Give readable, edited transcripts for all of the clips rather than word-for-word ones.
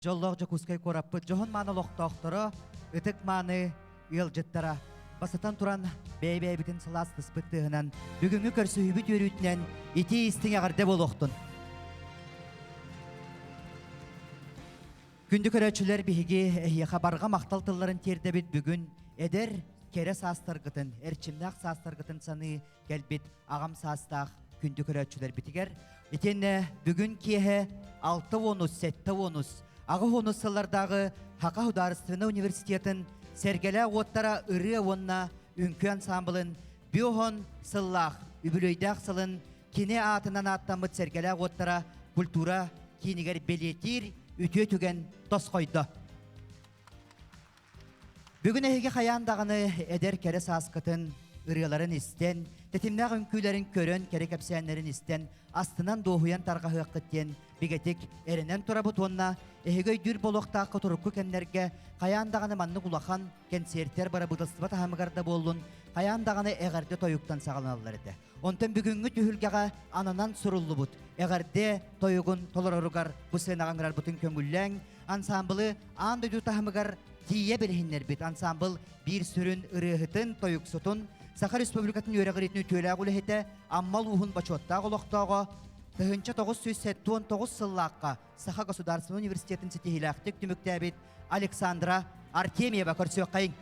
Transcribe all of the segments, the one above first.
Дьоллоох Дьокуускай куораппыт дьоһун-мааны олохтоохторо, ытык-мааны ыалдьыттара, бастатан туран бэйэ-бэйэбитин сылаас тыспыт тыаһынан бүгүҥҥү көрсүһүүбүт үөрүүтүнэн итии истиҥ эҕэрдэ буолуохтун! Күндү көрөөччүлэр, биһиги эһиэхэ барҕа махтал тылларын тиэрдэбит бүгүн эдэр, кэрэ саастаргытын, эрчимнээх саастаргытын саныы кэлбит аҕам саастаах күндү көрөөччүлэрбитигэр итиэннэ бүгүн киэһэ 6 онус, 7 онус, 8 онус сыллардааҕы Саха Государственнай университетын Сэргэлээх уоттара ырыа уонна үҥкүү ансаамбылын 50 сыллаах үбүлүөйдээх сылын кини аатынан ааттаммыт Сэргэлээх уоттара культура киинигэр бэлиэтиир үтүө түгэн тосхойдо. Бүгүн эһиги хайаан даҕаны эдэр кэрэ сааскытын ырыаларын истэн, тэтимнээх үҥкүүлэрин көрөн, кэрэ кэпсээннэрин истэн, астынан дуоһуйан тарҕаһыаххыт диэн бигэтик эрэнэн турабыт уонна эһиги өйдүүр буолуохтаахха турукку кэмнэргэ хайаан даҕаны маннык улахан кэнсиэртэр бырабыыталыстыба таһымыгар да буоллун, хайаан даҕаны эҕэрдэ тойуктан саҕаланаллар этэ. Онтон бүгүҥҥү түһүлгэҕэ ананан суруллубут эҕэрдэ тойугун толороругар бу сценаҕа ыҥырарбытын көҥүллээҥ, ансаамбылы аан дойду таһымыгар тиийэ билиһиннэрбит ансаамбыл биир сүрүн ырыаһытын, тойуксутун, Саха Республикатын үөрэҕириитин үтүөлээх үлэһитэ, Амма улууһун бочуоттаах олохтооҕо, 1979 сыллаахха Саха государственнай университетын ситиһиилээхтик түмүктээбит Александра Артемьева көрсүөххэйиҥ.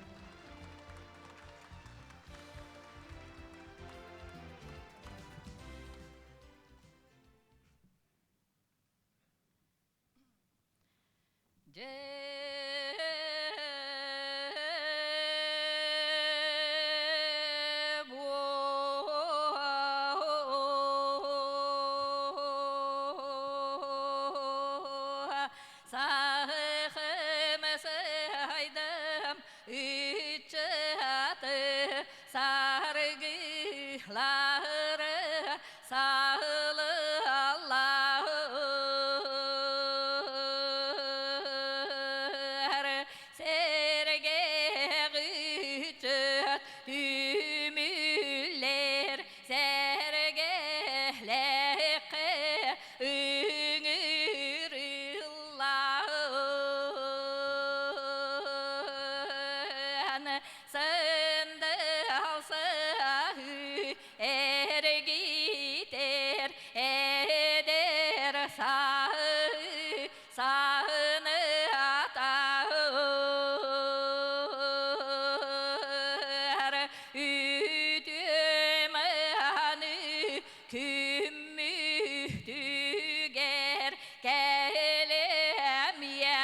Сахым үччаты саргылары саһылаллар сэргэх үччат түмүллэр сэргэлэххэ ыҥырыллан сындалсаһы эргитэр эдэр саһы саһыны атаар үтүө-мааны күммүтүгэр кэлэмиэ.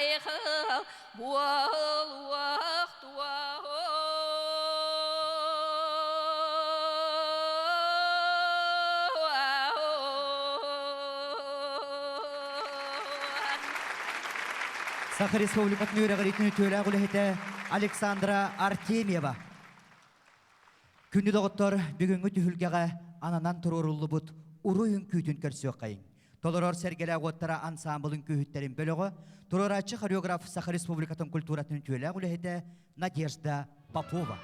Айхал буолуох Саха Республикатын үөрэҕириитин үтүөлээх үлэһитэ Александра Артемьева. Күндү доҕоттор, бүгүҥҥү түһүлгэҕэ ананан туруоруллубут уруй үҥкүүтүн көрсүөххэйиҥ. Толорор сэргэлээх уоттара ансаамбыл үҥкүүһүттэрин бөлөҕө, туруорааччы хореограф Саха Республикатын культуратын үтүөлээх үлэһитэ Надежда Попова.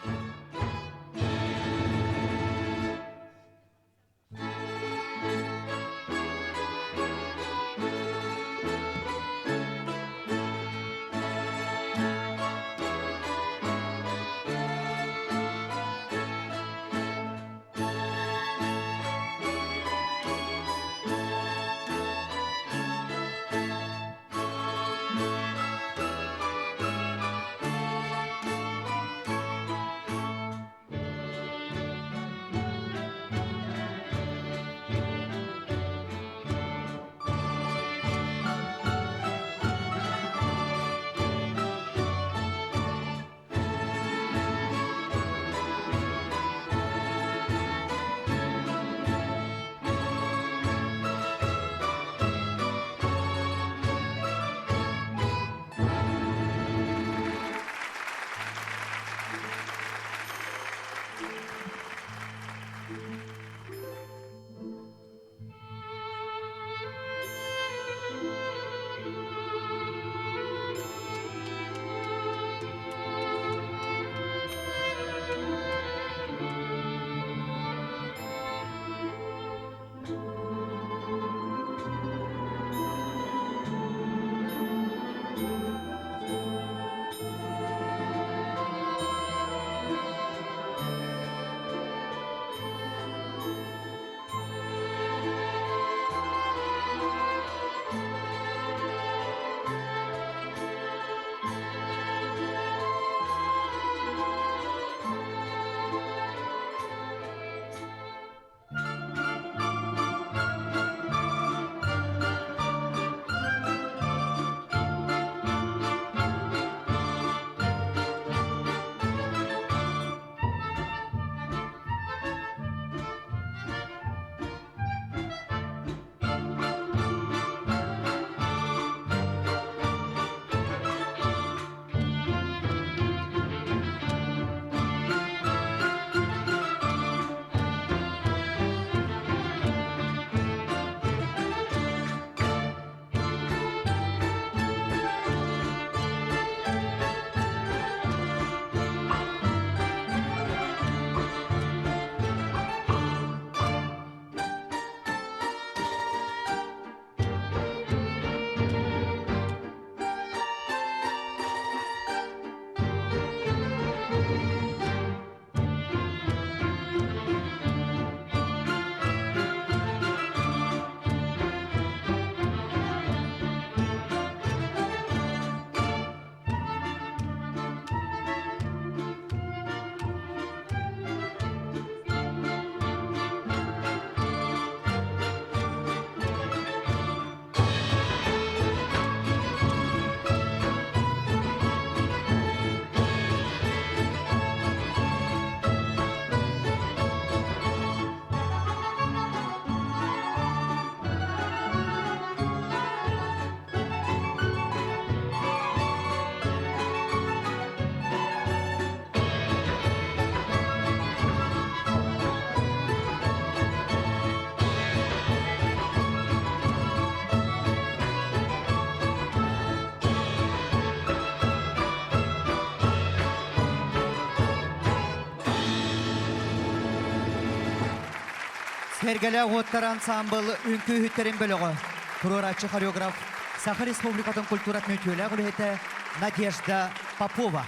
Сэргэлээх уоттар ансаамбыл үҥкүүһүттэрин бөлөҕө, туруорааччы хореограф, Саха Республикатын культуратын үтүөлээх үлэһитэ Надежда Попова.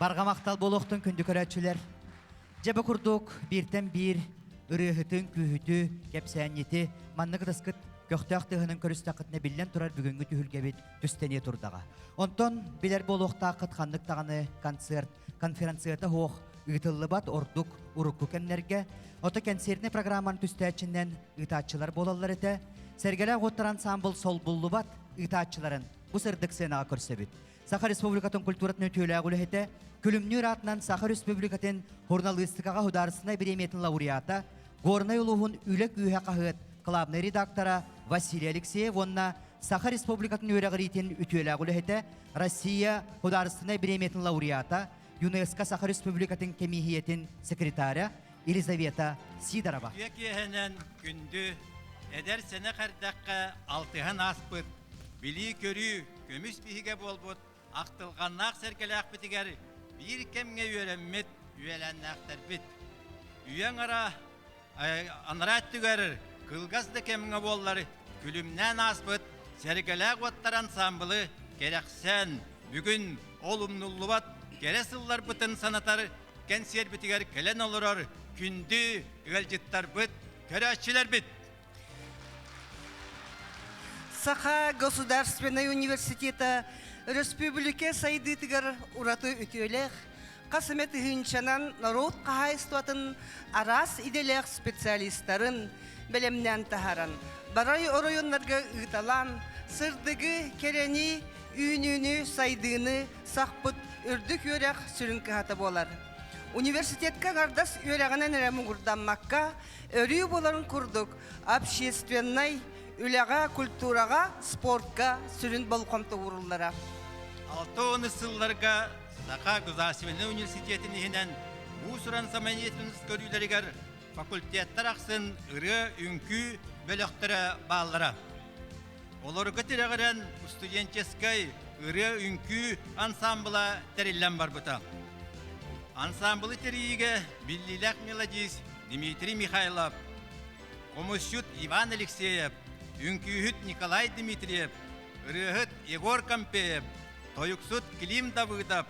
Барҕа махтал буолуохтун күндү көрөөччүлэр. Дьэ бу курдук бииртэн биир ырыаһытын, күүһүтү, кэпсээнньити маннык ытыскыт. көхтөөх тыаһынан көрүстэххитинэ биллэн турар бүгүҥҥү түһүлгэбит түстэниэ турдаҕа. Онтон билэр буолуохтааххыт ханнык даҕаны концерт, конференцията суох ыытыллыбат ордук урукку кэмнэргэ. Ото кэнсиэрнэй программаны түстээччинэн ыытааччылар буолаллар этэ. Сэргэлээх уоттар ансамбл солбуллубат ыытааччыларын бу сырдык сценаҕа көрсөбүт. Саха Республикатын культуратын үтүөлээх үлэһитэ, Күлүмнүүр аатынан Саха Республикатын журналистикаҕа судаарыстыбаннай бириэмийэтин лауреата, Горнай улууһун Үлэ күүһэ хаһыат главнай редактора Василий Алексеев уонна Саха Республикатын үөрэҕириитин үтүөлээх үлэһитэ, Россия судаарыстыбаннай бириэмийэтин лауреата, ЮНЕСКО Саха Республикатын кэмииһийэтин секретаря Елизавета Сидорова. Үтүө киэһэнэн күндү, эдэр сэнэх эрдэххэ алтыһан ааспыт, билии-көрүү көмүс биһигэ буолбут ахтылҕаннаах сэргэлээхпитигэр биир кэмҥэ үөрэммит үөлээннээхтэрбит. Үйэҥ ара анараа өттүгэр кылгас да кэмҥэ буоллар күлүмнээн ааспыт сэргэлээх уоттар ансаамбылы кэрэхсээн бүгүн ол умнуллубат кэрэ сылларбытын санатар кэнсиэрбитигэр кэлэн олорор күндү ыалдьыттарбыт, көрөөччүлэрбит! Саха государственнай университета өрөспүүбүлүкэ сайдыытыгар ураты үтүөлээх, хас эмэ тыһыынчанан норуот хаһаайыстыбатын араас идэлээх специалистарын бэлэмнээн таһааран, барай оройуоннарга ыыталаан, сырдыгы, кэрэни, үүнүүнү, сайдыыны сахпыт үрдүк үөрэх сүрүн кыһата буолар. Университетка аҥардас үөрэҕинэн эрэ муҥурдаммакка, Өрүү буоларын курдук, общественнай үлэҕэ, культураҕа, спортка сүрүн болҕомто ууруллара. 60 сылларга Саха государственнай университетин иһинэн уус-уран самодеятельность көрүүлэригэр факультеттар ахсын ырыа-үҥкүү бөлөхтөрө бааллара. Олорго тирэҕирэн студенческай ырыа-үҥкүү ансамбла тэриллэн барбыта. Ансамблы тэрийиигэ биллиилээх мелодист Дмитрий Михайлов, хомусчут Иван Алексеев, үҥкүүһүт Николай Дмитриев, ырыаһыт Егор Кампеев, тойуксут Клим Давыдов,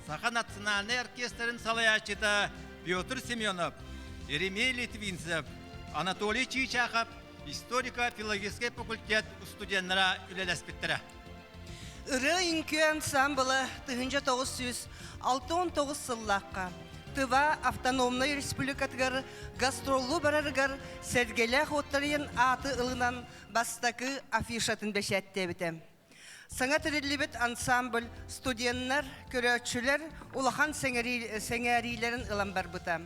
Саха национальнай оркестрын салайааччыта Петр Семенов, Еремей Литвинцев, Анатолий Чичахов историко-филологическай факультет студеннара үлэлэспиттэрэ. Ырыа үҥкүү ансаамбыла 1969 сыллаахха Тыва автономнай республикатыгар гастроллуу барарыгар Сэргэлээх уоттарыйан ааты ылынан бастакы афишатын бэчээттээбитэ. Саҥа тэриллибит ансамбль студеннар, көрөөччүлэр улахан сэҥээриилэрин ылан барбыта.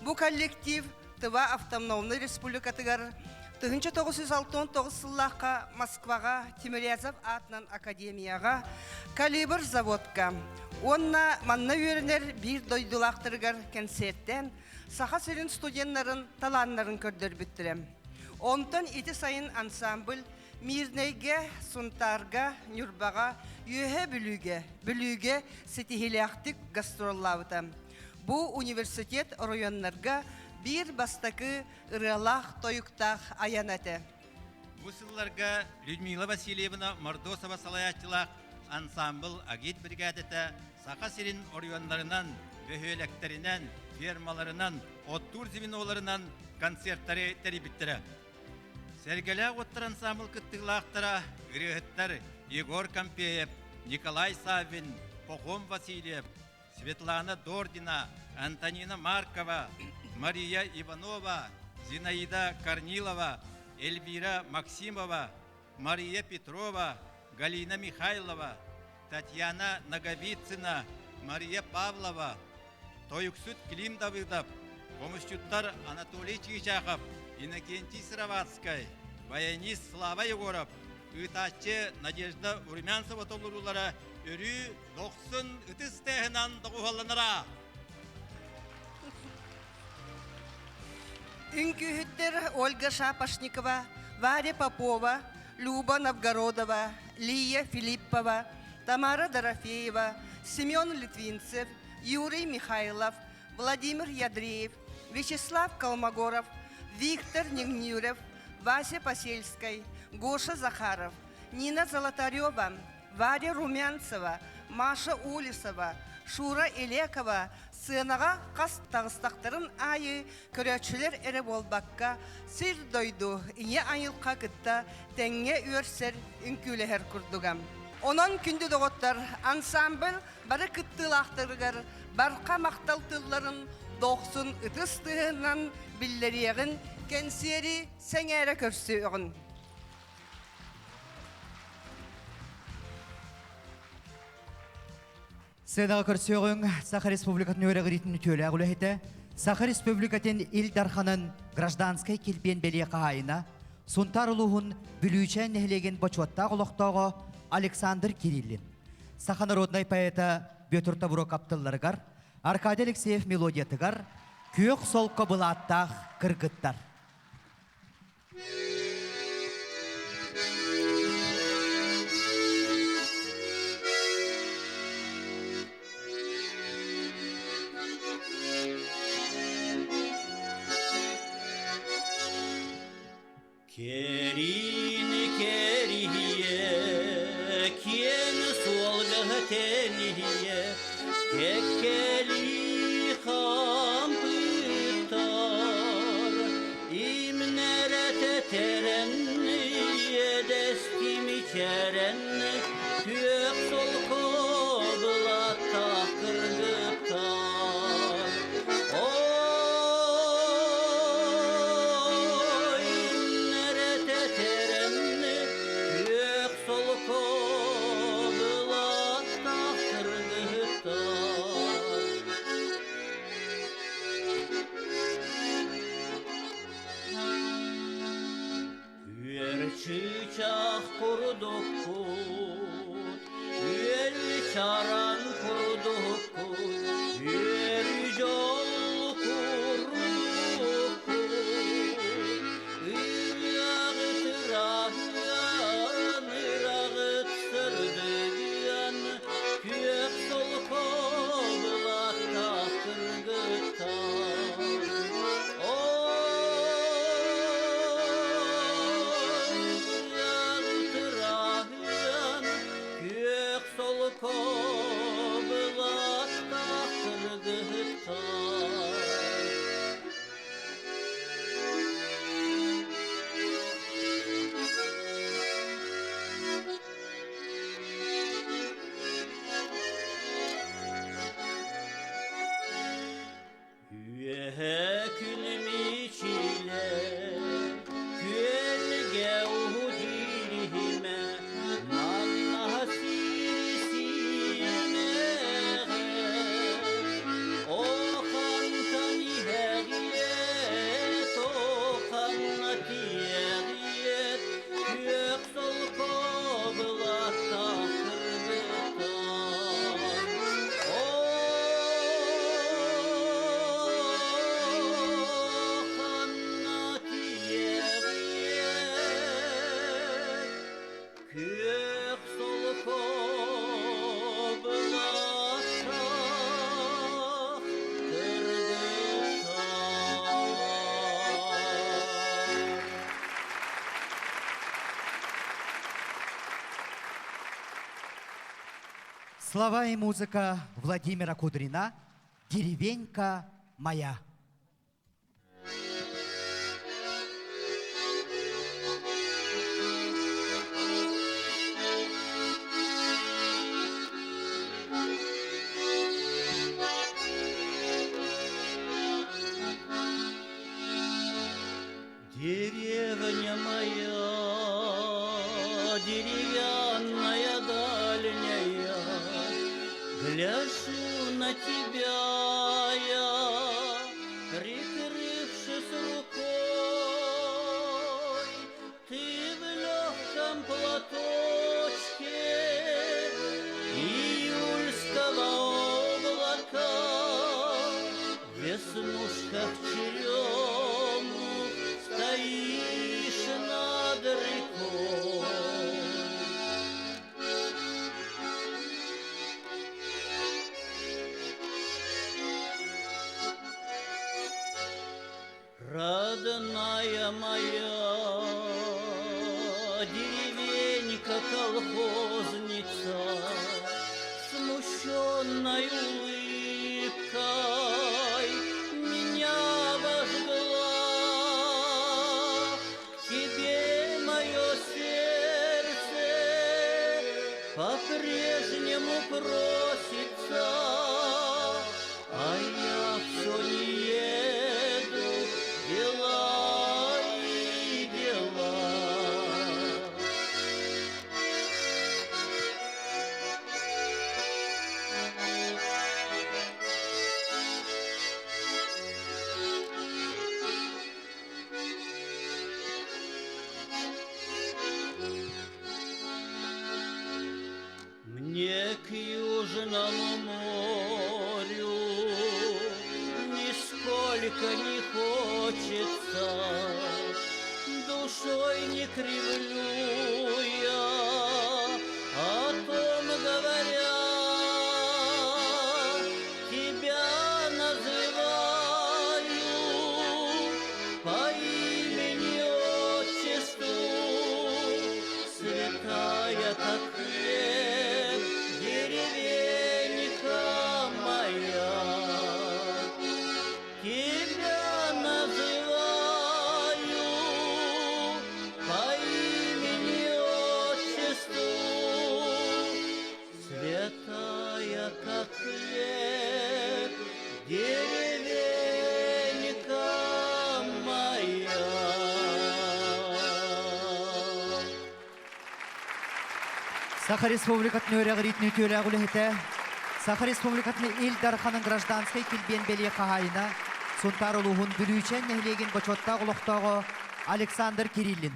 Бу коллектив Тыва автономнай республикатыгар 1969 сыллаахха Москваҕа Тимирязев аатынан академияҕа Калибр заводка уонна манна үөрэнэр биир дойдулаахтарыгар кэнсиэртээн Саха сирин студеннарын талааннарын көрдөрбүттэрэ. Онтон ити сайын ансамбль Мирнэйгэ, Сунтаарга, Ньурбаҕа, Үөһээ Бүлүүгэ, Бүлүүгэ ситиһиилээхтик гастроллаабыта. Бу университет оройуоннарга биир бастакы ырыалаах-тойуктаах айан этэ. Бу сылларга Людмила Васильевна Мордосова салайааччылаах ансаамбыл агит бригадата Саха сирин оройуоннарынан, бөһүөлэктэринэн, фермаларынан, оттуур звеноларынан концертары тэрийбиттэрэ. Сэргэлээх уоттар ансаамбыл кыттыылаахтара ырыаһыттар Егор Кампеев, Николай Саввин, Похом Васильев, Светлана Дордина, Антонина Маркова, Мария Иванова, Зинаида Корнилова, Эльвира Максимова, Мария Петрова, Галина Михайлова, Татьяна Ноговицына, Мария Павлова, тойуксут Клим Давыдов, хомусчуттар Анатолий Чичахов, Иннокентий Сыроватскай, баянист Слава Егоров, ыытааччы Надежда Румянцева толоруулара өрүү дохсун ытыс тыаһынан доҕуһуолланара. Үҥкүүһүттэр Ольга Шапошникова, Варя Попова, Люба Новгородова, Лия Филиппова, Тамара Дорофеева, Семен Литвинцев, Юрий Михайлов, Владимир Ядреев, Вячеслав Колмогоров, Виктор Негнюрев, Вася Посельскай, Гоша Захаров, Нина Золотарева, Варя Румянцева, Маша Улисова, Шура Элекова сыанаҕа хас таҕыстахтарын аайы көрөөччүлэр эрэ буолбакка, сир-дойду, ийэ айылҕа кытта тэҥҥэ үөрсэр, үҥкүүлэһэр курдуга. Онон, күндү доҕоттор, ансамбль бары кыттыылаахтарыгар барҕа махтал тылларын дохсун ытыс тыаһынан биллэриэҕин, кэнсиэри сэҥээрэ көрсүөҕүн. Сыанаҕа көрсүөҕүҥ Саха Республикатын үөрэҕириитин үтүөлээх үлэһитэ, Саха Республикатын Ил Дарханын гражданскай килбиэн бэлиэ хаһаайына, Сунтаар улууһун Бүлүүчээн нэһилиэгин бочуоттаах олохтооҕо Александр Кириллин, саха народнай поэта Петр Табурокап тылларыгар, Аркадий Алексеев мелодиятыгар «Күөх солко былааттаах кыргыттар». Кэриини кэриһиэ, киэҥ суолга тэнийэ, кэккэлии хаампыттар, имнэрэтэ тэрэн, иэдэстими чэрэн, күөх солко былаттаах кыргыттар. Ой, имнэрэтэ тэрэн, күөх солко былаттаах кыргыттар. Үөр чыычаах курдуккут, үөл чараҥ курдуккут, үөр дьол курдуккут. Ырыаҕыт ыраһыан, ыраҕыт сырдыгыан, күөх солко былаттаах кыргыттар. Ой, күөх солко былаттаах кыргыттар. Үөһэ күнүм ичилэ, күөлгэ уһу дьириһимэ, маннаһа сири сиимэҕэ. О хантан иһэҕиэт, о ханна тиэҕиэт, күөх солко былаттаах кыргыттар. О ханна тиэҕиэт, күөх солко былаттаах кыргыттар. Слова и музыка Владимира Кудрина «Деревенька моя». Деревня моя, деревянная дальняя, Гляжу на тебя я, прикрывшись рукой, Ты в легком платочке июльского облака, В веснушках черемух стоишь над рекой. Родная моя деревенька колхозница, Смущенно Нежной улыбкой меня вожгла. К тебе мое сердце по-прежнему просится, а я все не еду, дела и дела. Мне к южному морю нисколько не хочется, душой не кривлю я, о том говоря, тебя называю по имени-отчеству, святая, как хлеб, деревенька моя. Тебя называю по имени-отчеству, святая, как хлеб, деревенька моя. Саха Республикатын үөрэҕириитин үтүөлээх үлэһитэ, Саха Республикатын Ил Дарханын гражданскай килбиэн бэлиэ хаһаайына, Сунтаар улууһун Бүлүүчээн нэһилиэгин бочуоттаах олохтооҕо Александр Кириллин.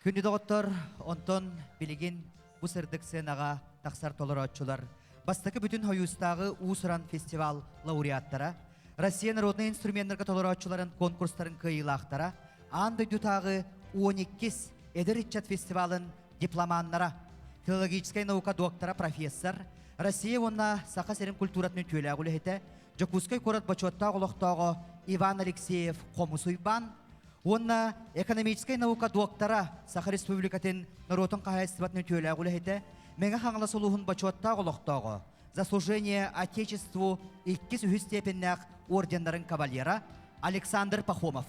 Күндү доҕоттор, онтон билигин бу сырдык сценаҕа тахсар толорооччулар бастакы бүтүн Хойуустааҕы уус-уран фестивал лауреаттара, Россия народнай инструменнарга толорооччуларын конкурстарын кыайыылаахтара, аан дойдутааҕы 12 эдэр ыччат фестивалын дипломаннара, филологическай наука доктора, профессор, Россия уонна Саха сирин культуратын үтүөлээх үлэһитэ, Дьокуускай куорат бочуоттаах олохтооҕо Иван Алексеев Хомус Уйбаан уонна экономическай наука доктора, Саха Республикатын норуотун хаһаайыстыбатын үтүөлээх үлэһитэ, Мэҥэ Хаҥалас улууһун бочуоттаах олохтооҕо, За служение Отечеству иккис үһүс степеннээх орденнарын кавалера Александр Пахомов.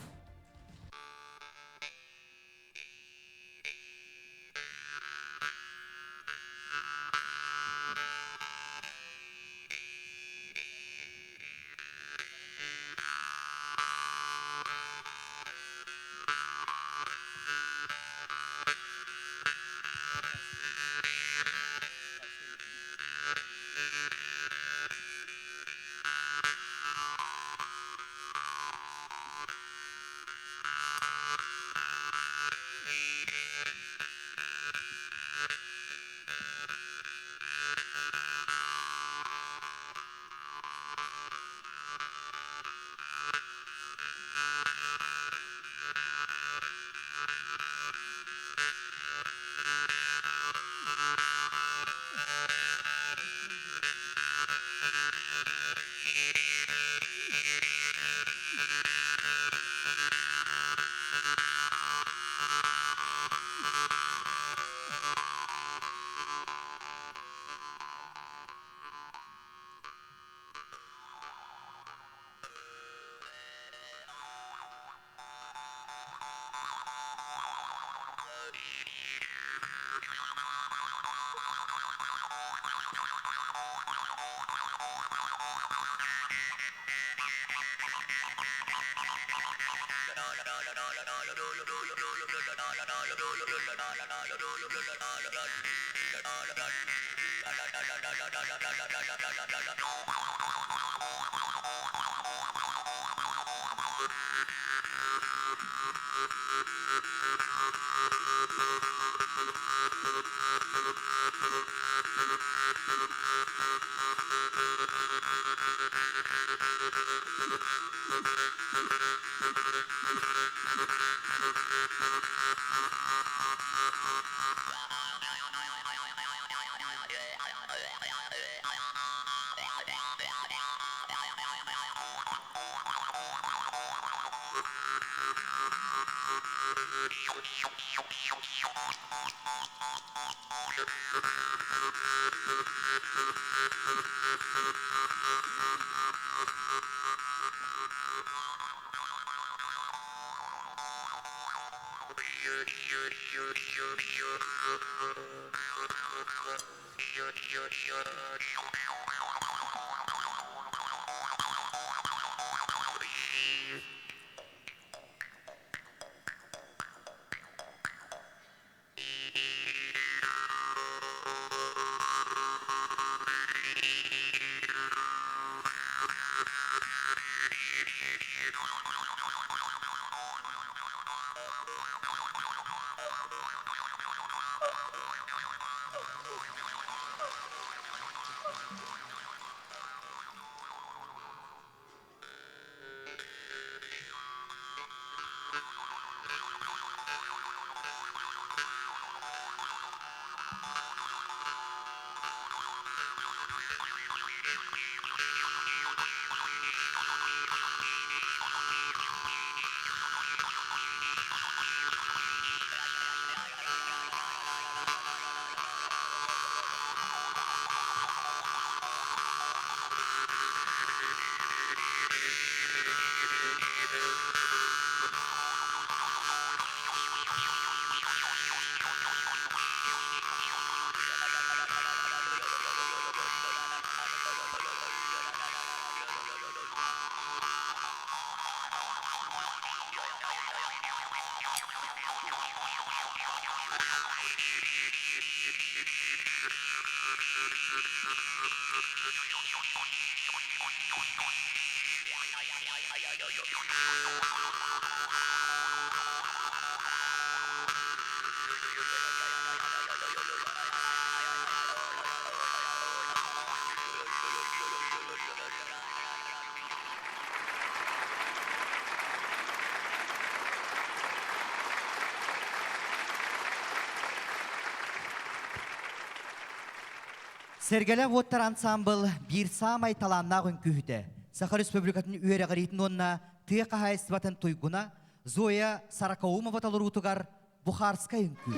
Сэргэлээх уоттар ансаамбыл биир саамай талааннаах үҥкүүһүтэ, Саха Республикатын үөрэҕириитин уонна тыа хаһаайыстыбатын туйгуна Зоя Сорокоумова толоруутугар Бухарскай үҥкүү.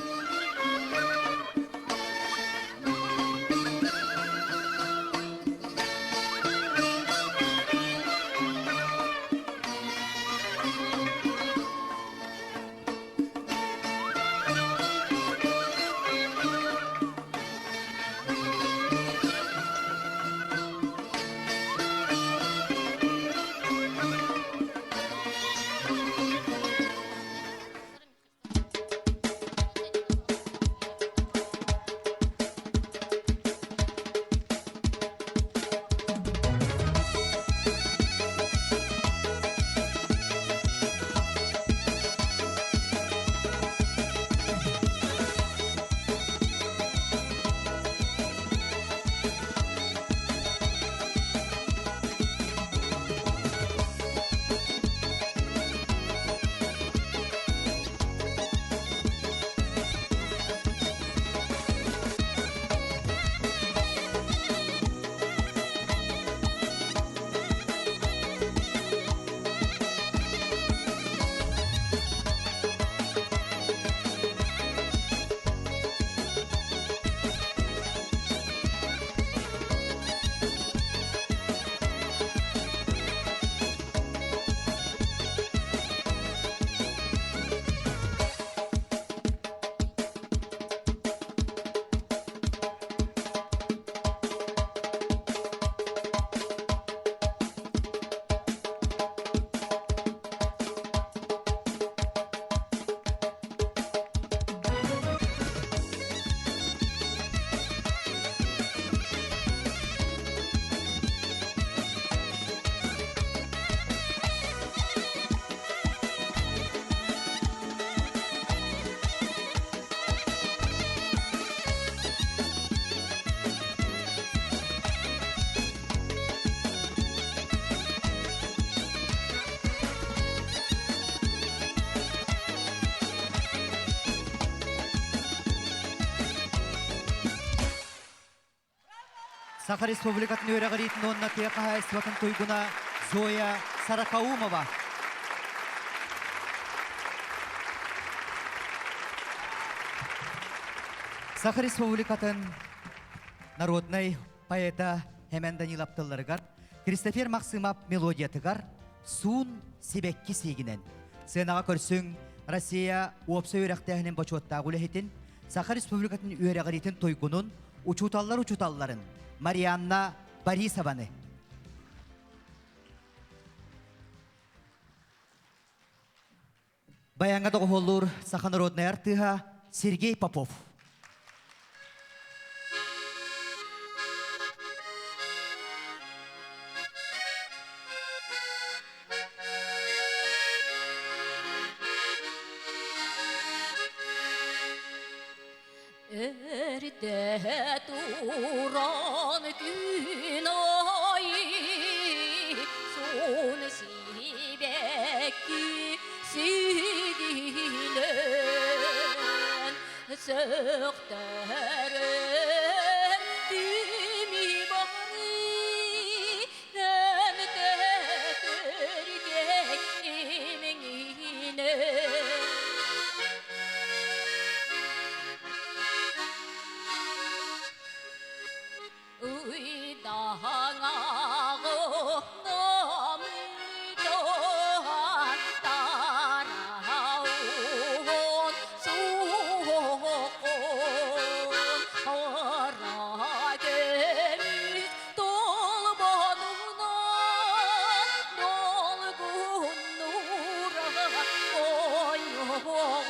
Саха Республикатын үөрэҕириитин уонна тыа хаһаайыстыбатын туйгуна Зоя Сорокоумова. Саха Республикатын народнай поэта Хэмэн Данилов тылларыгар Кристофер Максимов мелодиятыгар Суун сибэкки сиигинэн сценаҕа көрсүҥ Россия уопсай үөрэхтээһинин бочуоттаах үлэһитин Саха Республикатын үөрэҕириитин туйгунун учууталлар учууталларын Марианна Борисованы. Баяҥҥа доҕуһуоллуур саха народнай артыыһа Сергей Попов. Эрдэ туран күн айы суун сибэкки сигинэн сөхтөрөн кими бары Толбонунан долгуннура ойоҕон.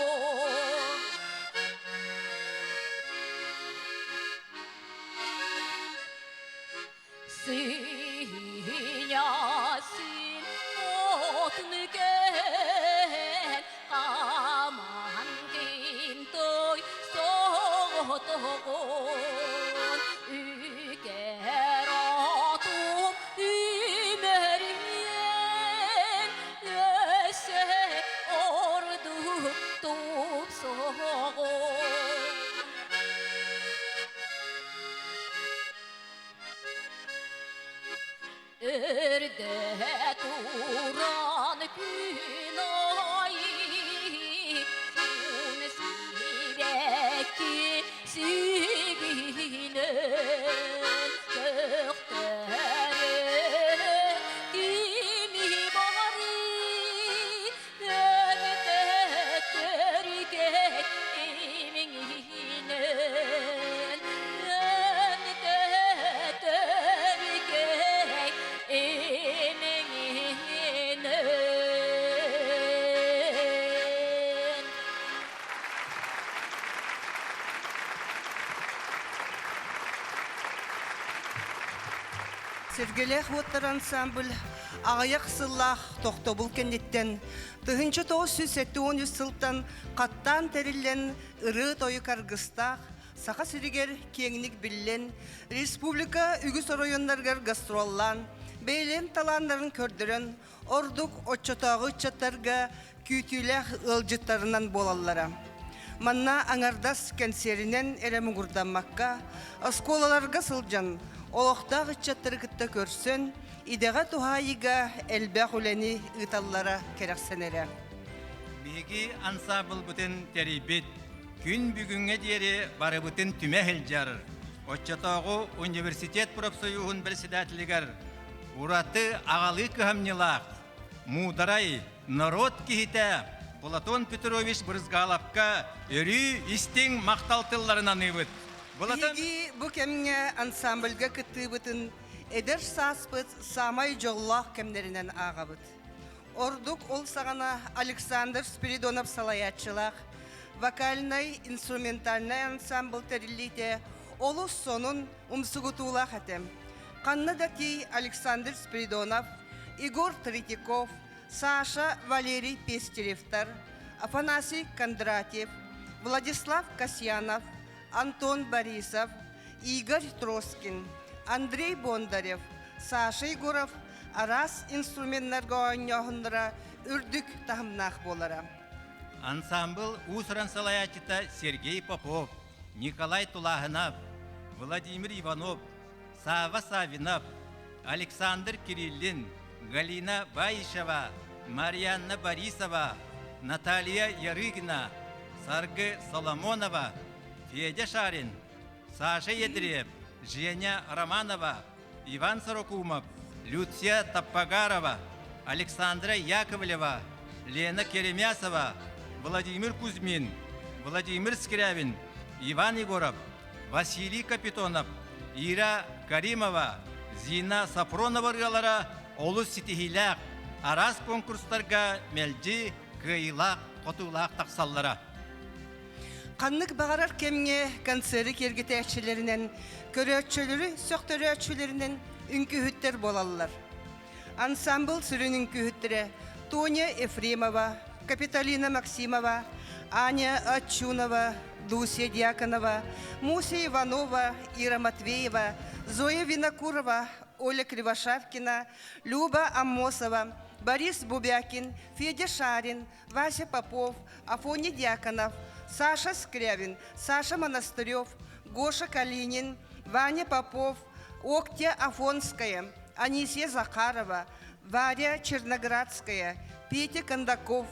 Сыыйа-син отун кэһэн Хаман той соҕотоҕун Үкэр отум үмэрийэн Өссө ордук тупсоҕун. Өрдө туран күн айы суун сибэкки сигинэн көхтөрө кими бары өмтөттөргө имиңинэн өмтөттөргө имиңинэн. Сэргэлээх уоттар ансамбль аҕыйах сыллаах тохтобул кэнниттэн 1973 сылтан хаттаан тэриллэн ырыа-тойук аргыстаах Саха сиригэр киэҥник биллэн, республика үгүс оройуоннарыгар гастроллаан, бэйэлэрин талааннарын көрдөрөн, ордук оччотооҕу ыччаттарга күүтүүлээх ыалдьыттарынан буолаллара. Манна аҥардас кэнсиэринэн эрэ муҥурдаммакка, оскуолаларга сылдьан, олохтоох ыччаттары кытта көрсөн, идэҕэ туһаайыыга элбэх үлэни ыыталлара кэрэхсэнэрэ. Биһиги ансаамбылбытын тэрийбит, күн бүгүҥҥэ диэри барыбытын түмэ сылдьар, оччотооҕу университет профсоюһун председателигэр ураты аҕалыы кыһамньылаах муударай норуот киһитэ Платон Петрович Брызгаловка өрүү истиҥ махтал тылларын аныыбыт. Биһиги бу кэмҥэ ансамбльга кыттыыбытын эдэр сааспыт саамай дьоллоох кэмнэринэн ааҕабыт. Ордук ол саҕана Александр Спиридонов салайааччылаах вокальнай инструментальнай ансамбль тэриллиитэ олус сонун, умсугутуулаах этэ. Ханна да тиий Александр Спиридонов, Егор Третьяков, Саша Валерий Пестеревтар, Афанасий Кондратьев, Владислав Касьянов, Антон Борисов, Игорь Троскин, Андрей Бондарев, Саша Егоров араас инструменнарга оонньооһуннара үрдүк таһымнаах буолара. Ансамбл уус-уран салайааччыта Сергей Попов, Николай Тулаһынов, Владимир Иванов, Сава Савинов, Александр Кириллин, Галина Баишева, Марианна Борисова, Наталья Ярыгина, Саргы Соломонова, Федя Шарин, Саша Едреев, Женя Романова, Иван Сорокумов, Люция Таппагарова, Александра Яковлева, Лена Керемясова, Владимир Кузьмин, Владимир Скрябин, Иван Егоров, Василий Капитонов, Ира Каримова, Зина Сафронова ырыалара олус ситиһиилээх, араас конкурстарга мэлдьи кыайыылаах, хотуулаах тахсаллара. Ханнык баҕарар кэмҥэ концеры киэргэтээччилэринэн, көрөөччүлэри сөхтөрөөччүлэринэн үҥкүүһүттэр буолаллар. Ансамбл сүрүн үҥкүүһүттэрэ Тоня Ефремова, Капитолина Максимова, Аня Отчунова, Дуся Дьяконова, Муся Иванова, Ира Матвеева, Зоя Винокурова, Оля Кривошапкина, Люба Аммосова, Борис Бубякин, Федя Шарин, Вася Попов, Афоня Дьяконов, Саша Скрябин, Саша Монастырев, Гоша Калинин, Ваня Попов, Октя Афонская, Анисия Захарова, Варя Черноградская, Петя Кондаков,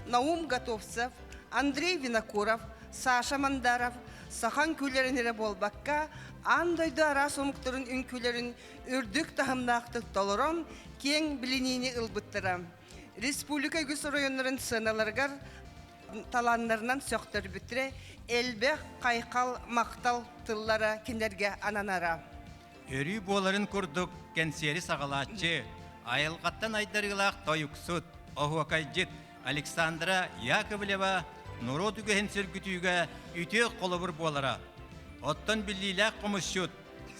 Наум Готовцев, Андрей Винокуров, Саша Мандаров, сахан күлэрин эрэ буолбакка, аан дойду араас омуктарын үҥкүүлэрин үрдүк таһымнаахтык толорон, киэҥ билиниини ылбыттара. Республика үгүс оройуоннарын сыаналарыгар талааннарынан сөхтөрбүттэрэ, элбэх хайхал, махтал тыллара кинилэргэ ананара. Өрүү буоларын курдук кэнсиэри саҕалааччы, айылҕаттан айдарыылаах тойуксут, оһуокайдьыт Александра Яковлева норуот үгэһин сөргүтүүгэ үтүө холобур буолара. Оттон биллиилээх хомусчут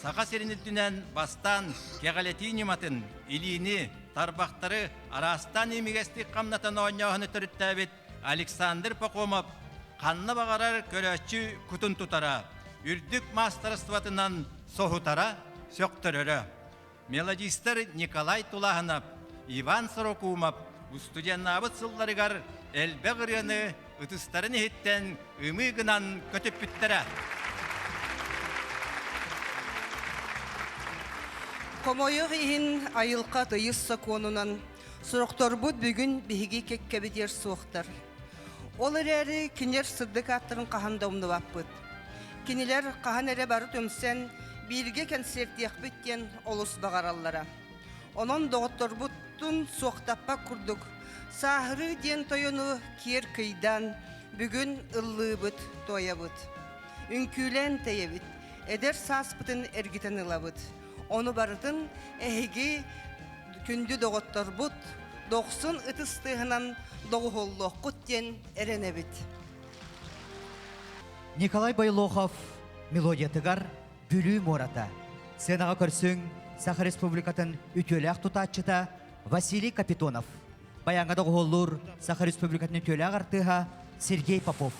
Саха сирин үрдүнэн бастаан кэҕэлэтии ньыматын, илиини, тарбахтары араастаан имигэстик хамнатан оонньооһуну төрүттээбит Александр Пахомов ханна баҕарар көрөөччү кутун тутара, үрдүк маастарыстыбатынан соһутара, сөхтөрөрө. Мелодистар Николай Тулаһынов, Иван Сорокумов устудьуоннаабыт сылларыгар элбэх ырыаны ытыстарын иһиттэн ымыы гынан көтүппүттэрэ. Хомойуох иһин айылҕа тыйыс сокуонунан сорохторбут бүгүн биһиги кэккэбитигэр суохтар. Ол эрээри кинилэр сырдык ааттарын хаһан да умнубаппыт. Кинилэр хаһан эрэ бары түмсэн бииргэ кэнсиэртиэхпит диэн олус баҕараллара. Онон доҕотторбуттун суохтаппат курдук сааһырыы диэн тойону киэр кыйдаан бүгүн ыллыыбыт, туойабыт. Үҥкүүлээн тэйэбит, эдэр сааспытын эргитэн ылабыт. Ону барытын эһиги күндү доҕотторбут дохсун ытыс тыаһынан доҕуһуоллуоххут диэн эрэнэбит. Николай Бойлохов мелодиятыгар Бүлүү муората. Сценаҕа көрсүҥ Саха Республикатын үтүөлээх тутааччыта Василий Капитонов. Баяҥҥа доҕуһуоллуур Саха Республикатын үтүөлээх артыыһа Сергей Попов.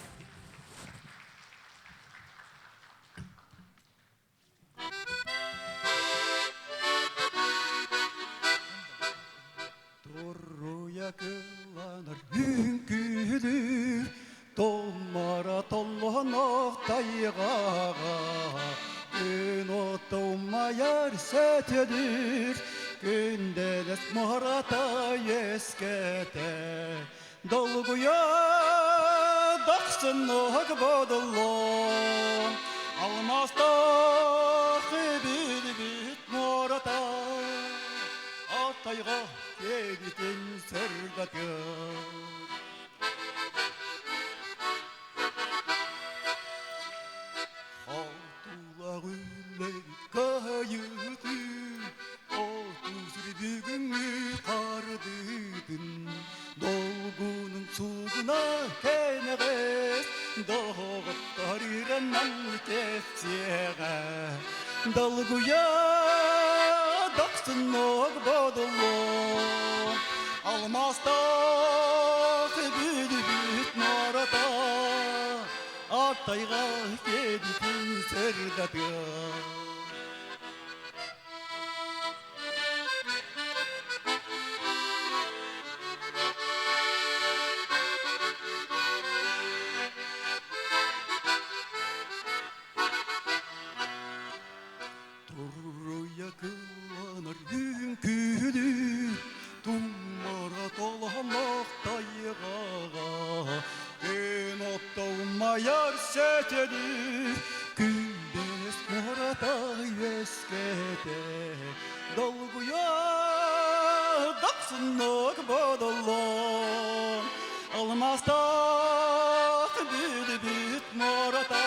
Туруйа кыланар үҥкүүлүүр, Толмара толлонох тайҕаҕа, Күн отто умайар сөтөлүүр, Күндэлэс муората үөскэтэ. Долгуйа дохсуннук бодуллун, Алмаастаах билбит муората, Аттайга киэбитин сырдатыа. Хотулах үллэбит кыайыытын, Оту сири бүгүҥҥү хардыытын, Долгунун суугуна кэнэҕэс, Доҕоттор иранан кэпсиэҕэ. Долгуйа дохсуннук бодуллун, Алмаастаах бүлүбүт муората, Аттайга кэбитин сырдатыа. Туруйа кылланар үҥкүүлүүр, Туммара толомох тайҕаҕа, Күн отто умайар сөтөлүүр, кэрэтэ Долгуйа дохсуннук бодоллон Алмаастаах бүлбүт муората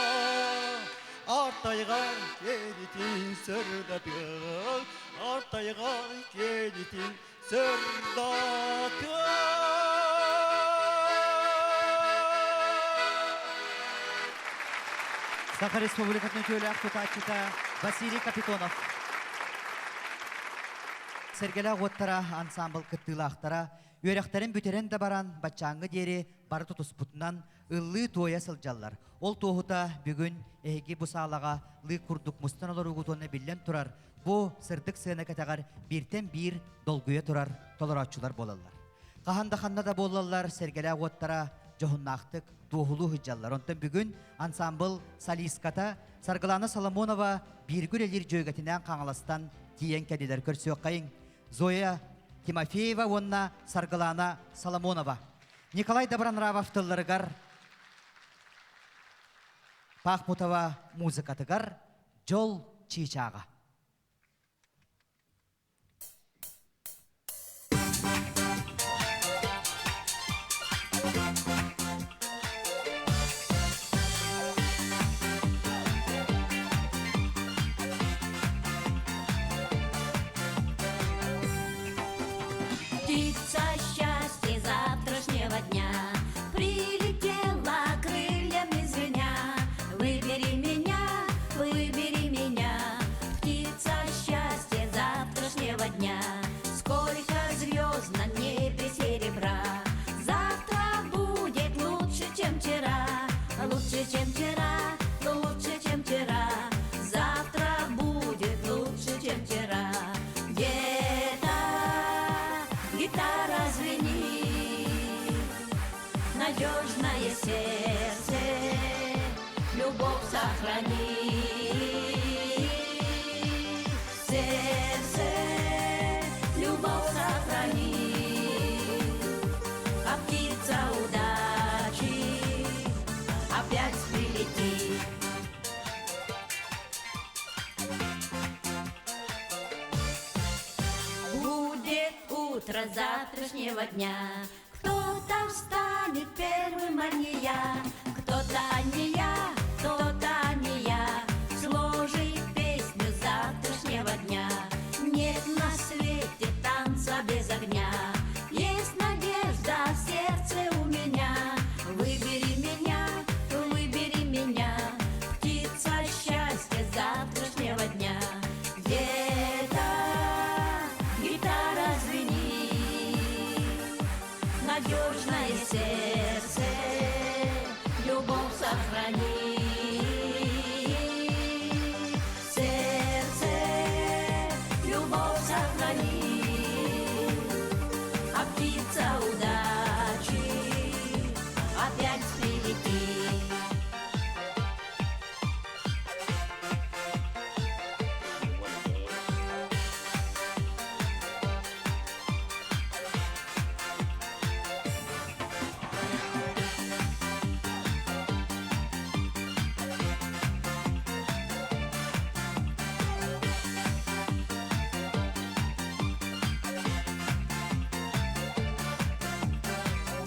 Артайга келитин сырдатыа Артайга келитин сырдатыа. Саха Республикатын үтүөлээх тутааччыта Василий Капитонов. Сэргэлээх уоттара ансаамбыл кыттыылаахтара үөрэхтэрин бүтэрэн да баран баччааҥҥы диэри бары тутуспутунан ыллыы-туойа сылдьаллар. Ол туоһута бүгүн эһиги бу саалаҕа лыык курдук мустан олоруугут уонна биллэн турар бу сырдык сыана кэтэҕэр бииртэн биир долгуйа турар толорооччулар буолаллар. Хаһан да ханна да буоллаллар сэргэлээх уоттара дьоһуннаахтык туоһулуу сылдьаллар. Онтон бүгүн ансаамбыл солистката Саргылана Соломонова бииргэ үлэлиир дьүөгэтинээн Хаҥаластан тиийэн кэллилэр. Көрсүөххэйиҥ Зоя Тимофеева уонна Саргылана Соломонова. Николай Добронравов тылларыгар Пахмутова музыкатыгар Дьол чыычааҕа. Птица счастья завтрашнего дня Прилетела крыльями звеня. Выбери меня, выбери меня, Птица счастья завтрашнего дня. Сколько звезд на небе серебра, Завтра будет лучше, чем вчера, Лучше, чем вчера, лучше, чем вчера. Завтра будет лучше, чем вчера. Где-то гитара звенит, надежное сердце любовь сохранит. Сердце любовь сохранит, а птица удачи опять прилетит. Будет утро завтрашнего дня. Кто-то встанет первым, а не я. Кто-то не я, кто-то не я. Сложит песню завтрашнего дня. Нет на свете танца без огня. Есть надежда в сердце у меня. Выбери меня, выбери меня. Птица счастья завтрашнего дня. Где-то гитара звенит, надежное сердце любовь сохранит. Сердце любовь сохранит, а птица удачи опять прилетит.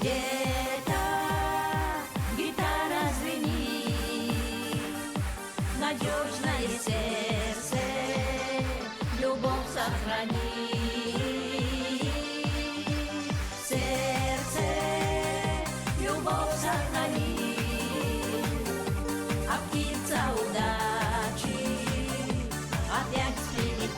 Где-то гитара звенит, надежное сердце любовь сохранит. Сердце любовь сохранит, а птица удачи опять прилетит.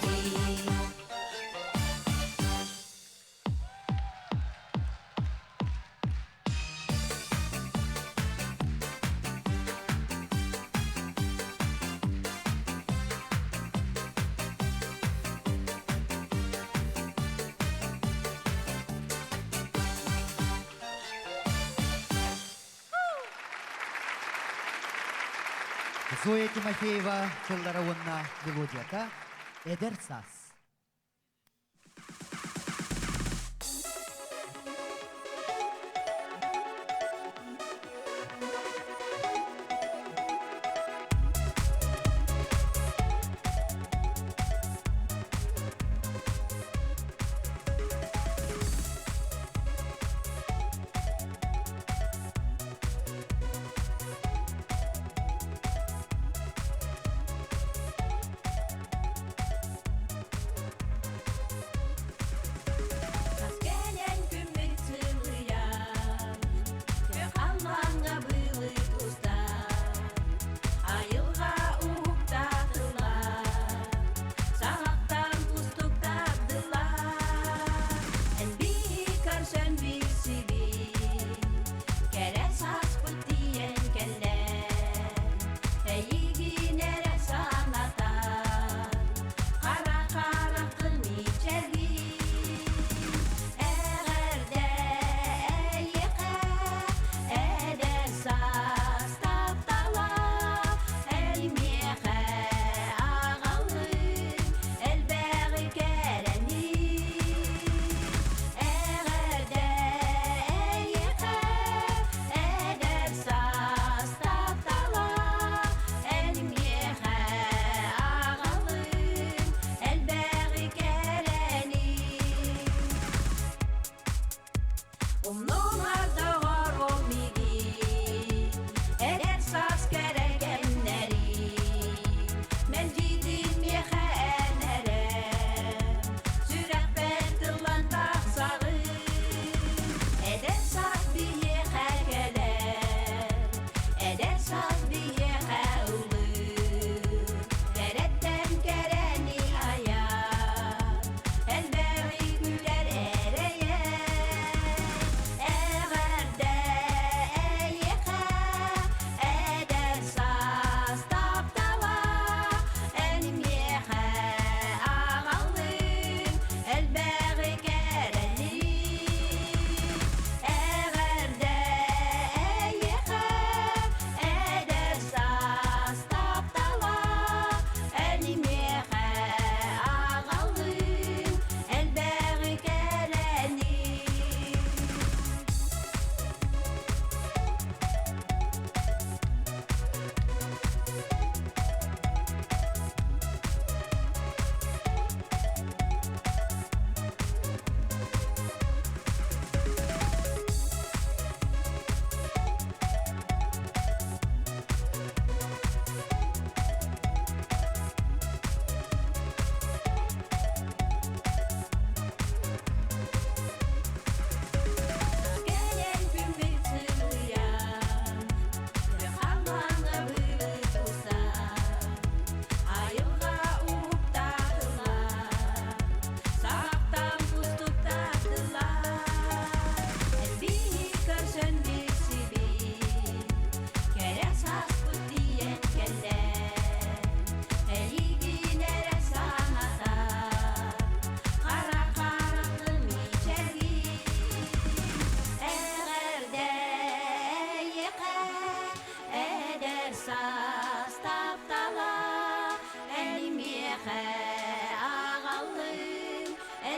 Зоя Тимофеева тыллара уонна мелодията Эдэр саас.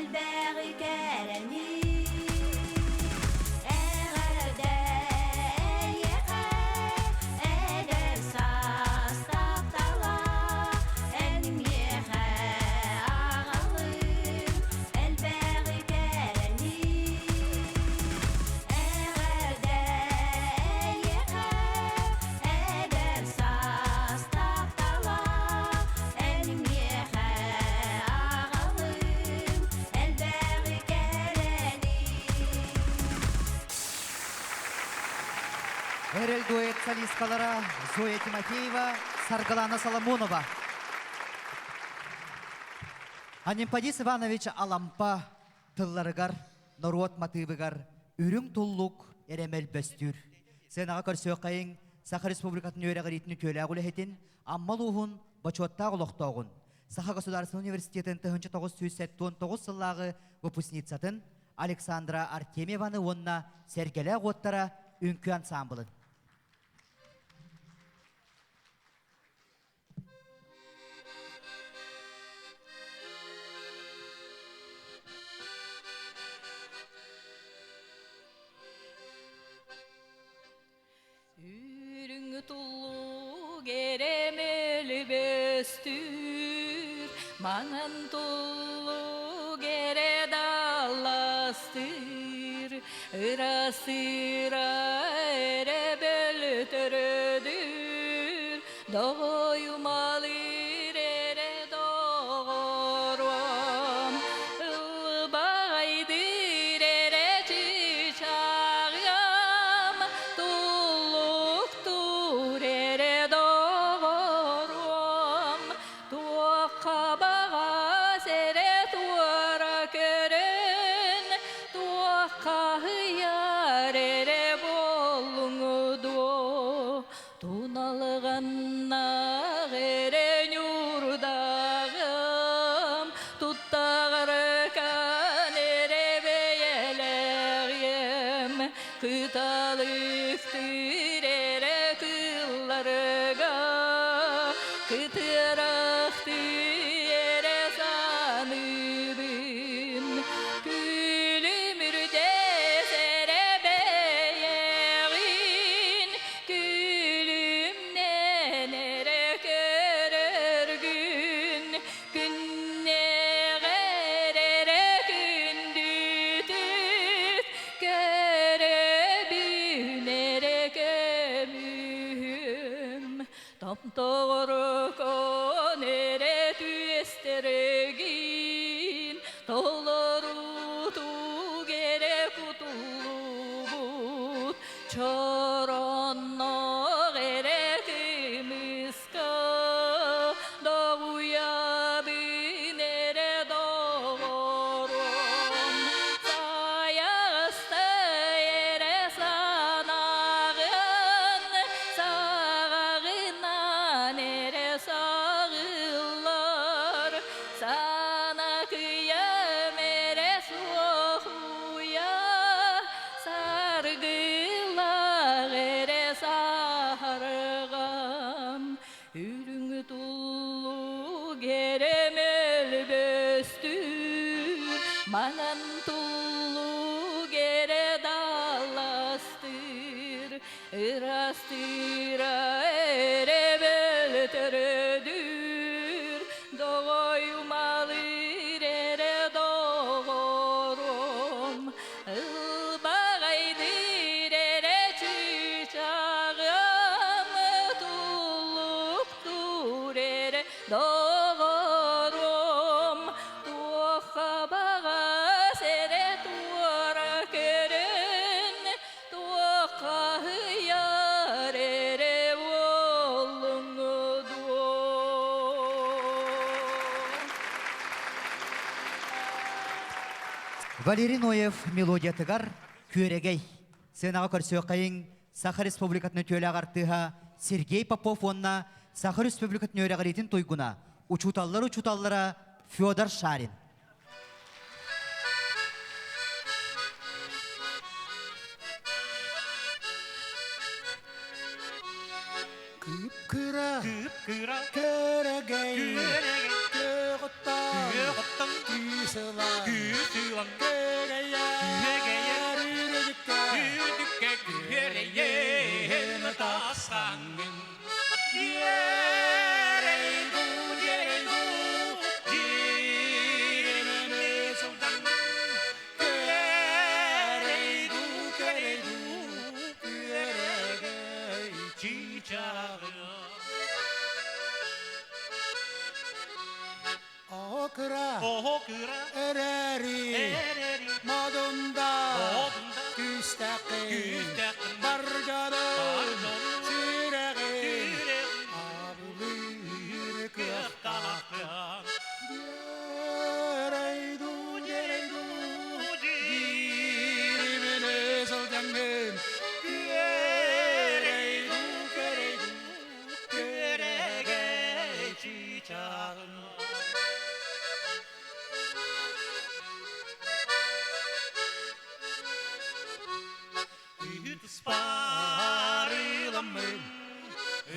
Элбэҕи кэрэни Эҕэрдэ эйиэхэ Эдэр саас таптала Эн миэхэ аҕалыҥ Элбэҕи кэрэни Эҕэрдэ эйиэхэ Эдэр саас таптала Эн миэхэ аҕалыҥ Элбэҕи кэрэни Эрэл дуэт солисткалара Зоя Тимофеева, Саргылана Соломонова. Анемподист Иванович Алампа тылларыгар, норуот матыыбыгар үрүҥ туллук эрэмэл бөстүүр. Сценаҕа көрсүөххэйиҥ Саха Республикатын үөрэҕириитин үтүөлээх үлэһитин, Амма улууһун бочуоттаах олохтооҕун, Саха государственнай университетын 1979 сыллааҕы выпускницатын Александра Артемьеваны уонна Сэргэлээх уоттара үҥкүү ансаамбылын. Үрүҥ туллук эрэмэл бөстүүр, маҥан туллук эрэ далластыыр, ырасыыра эрэ бөлтөрөдүүр, доҕойумалыыр эрэ доҕоруом, ылбаҕайдыыр эрэ чыычааҕым, туллуктуур эрэ доҕоруом, туохха баҕас эрэ туора көрөн, туохха ыйар эрэ буоллуҥ дуо? Туналыганнаах эрэ ньуурдааҕым, туттаҕарыкан эрэ бэйэлээҕиэм, кыталыктыыр эрэ кылларга, кытыарахтыы эрэ саныыбын. Күлүмүрдэс эрэ бэйэҕин, Күлүмнэн эрэ көрөргүн, күннээҕэр эрэ күндүтүк, көрөбүн эрэ көмүһүм. Томторукун эрэ түөстэргин, толорутук эрэ кутуллубут, Чоронноох эрэ кымыска доҕуйабын эрэ доҕорум, сайаҕастай эрэ санааҕын саҕаҕынан эрэ саҕыллар, санакыйам эрэ суох уйа Саргылаах эрэ саһарҕам, үрүҥ туллук эрэ мөлбөстүүр, маҥан туллук эрэ далластыыр, ырастыыра эрэ бөлтөрөдүүр, доҕойумалыыр эрэ доҕорум. Ылбаҕайдыыр эрэ чыычааҕым, туллуктуур эрэ доҕорум, туохха баҕас эрэ туора көрөн, туохха ыйар эрэ буоллуҥ дуо? Валерий Ноев мелодиятыгар Күөрэгэй сценаҕа көрсүөххэйиҥ Саха Республикатын үтүөлээх артыыһа Сергей Попов уонна Саха Республикатын үөрэҕириитин туйгуна, учууталлар учууталлара Федор Шарин. Кыып-кыра, Кыып-кыра, көрөгөй, күөрэгэй, күөх оттон, күөх оттон, күүс ылан, күүс Күөгэйэр үрдүккэ күөрэйэн тахсаҥҥын Дьиэрэйду, дьиэрэйду, дьиримини сылдьаҥҥын Күөрэйду, күөрэйду, күөрэгэй чыычааҕым. Оһо кыра, Оһо кыра, эрээри, эрээри, модунда, модунда, күүстэххин, күүстэххин, бар дьонун, бар дьонун, сүрэҕин, сүрэҕин, абылыыр кыахтаах. кыахтааххын. Дьиэрэйду, дьиэрэйду, диримини сылдьаҥҥын, күөрэйду, күөрэйду, Күөрэгэй чыычааҕым. Үт ыспарыламмын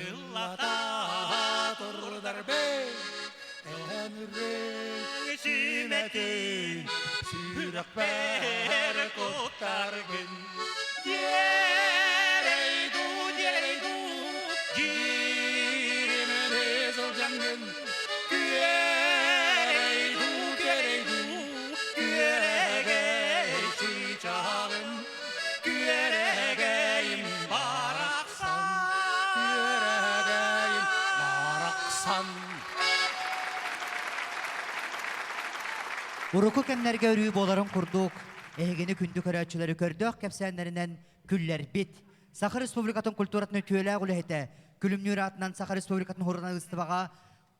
ыллата турдарбын, Эмрин сүмэтин сүрэхпэр куттаргын. Дьиэрэйду, дьиэрэйду, Дьиримини сылдьаҥҥын, Күөрэйду, күөрэйду, күөрэгэй чыычааҕым, күөрэгэйим барахсан. Күөрэгэйим барахсан. Урукку кэмнэргэ өрүү буоларын курдук, эһигини күндү көрөөччүлэри көрдөөх кэпсээннэринэн күллэрбит. Саха Республикатын культуратын үтүөлээх үлэһитэ, Күлүмнүүр аатынан Саха Республикатын суруналыыстыбаҕа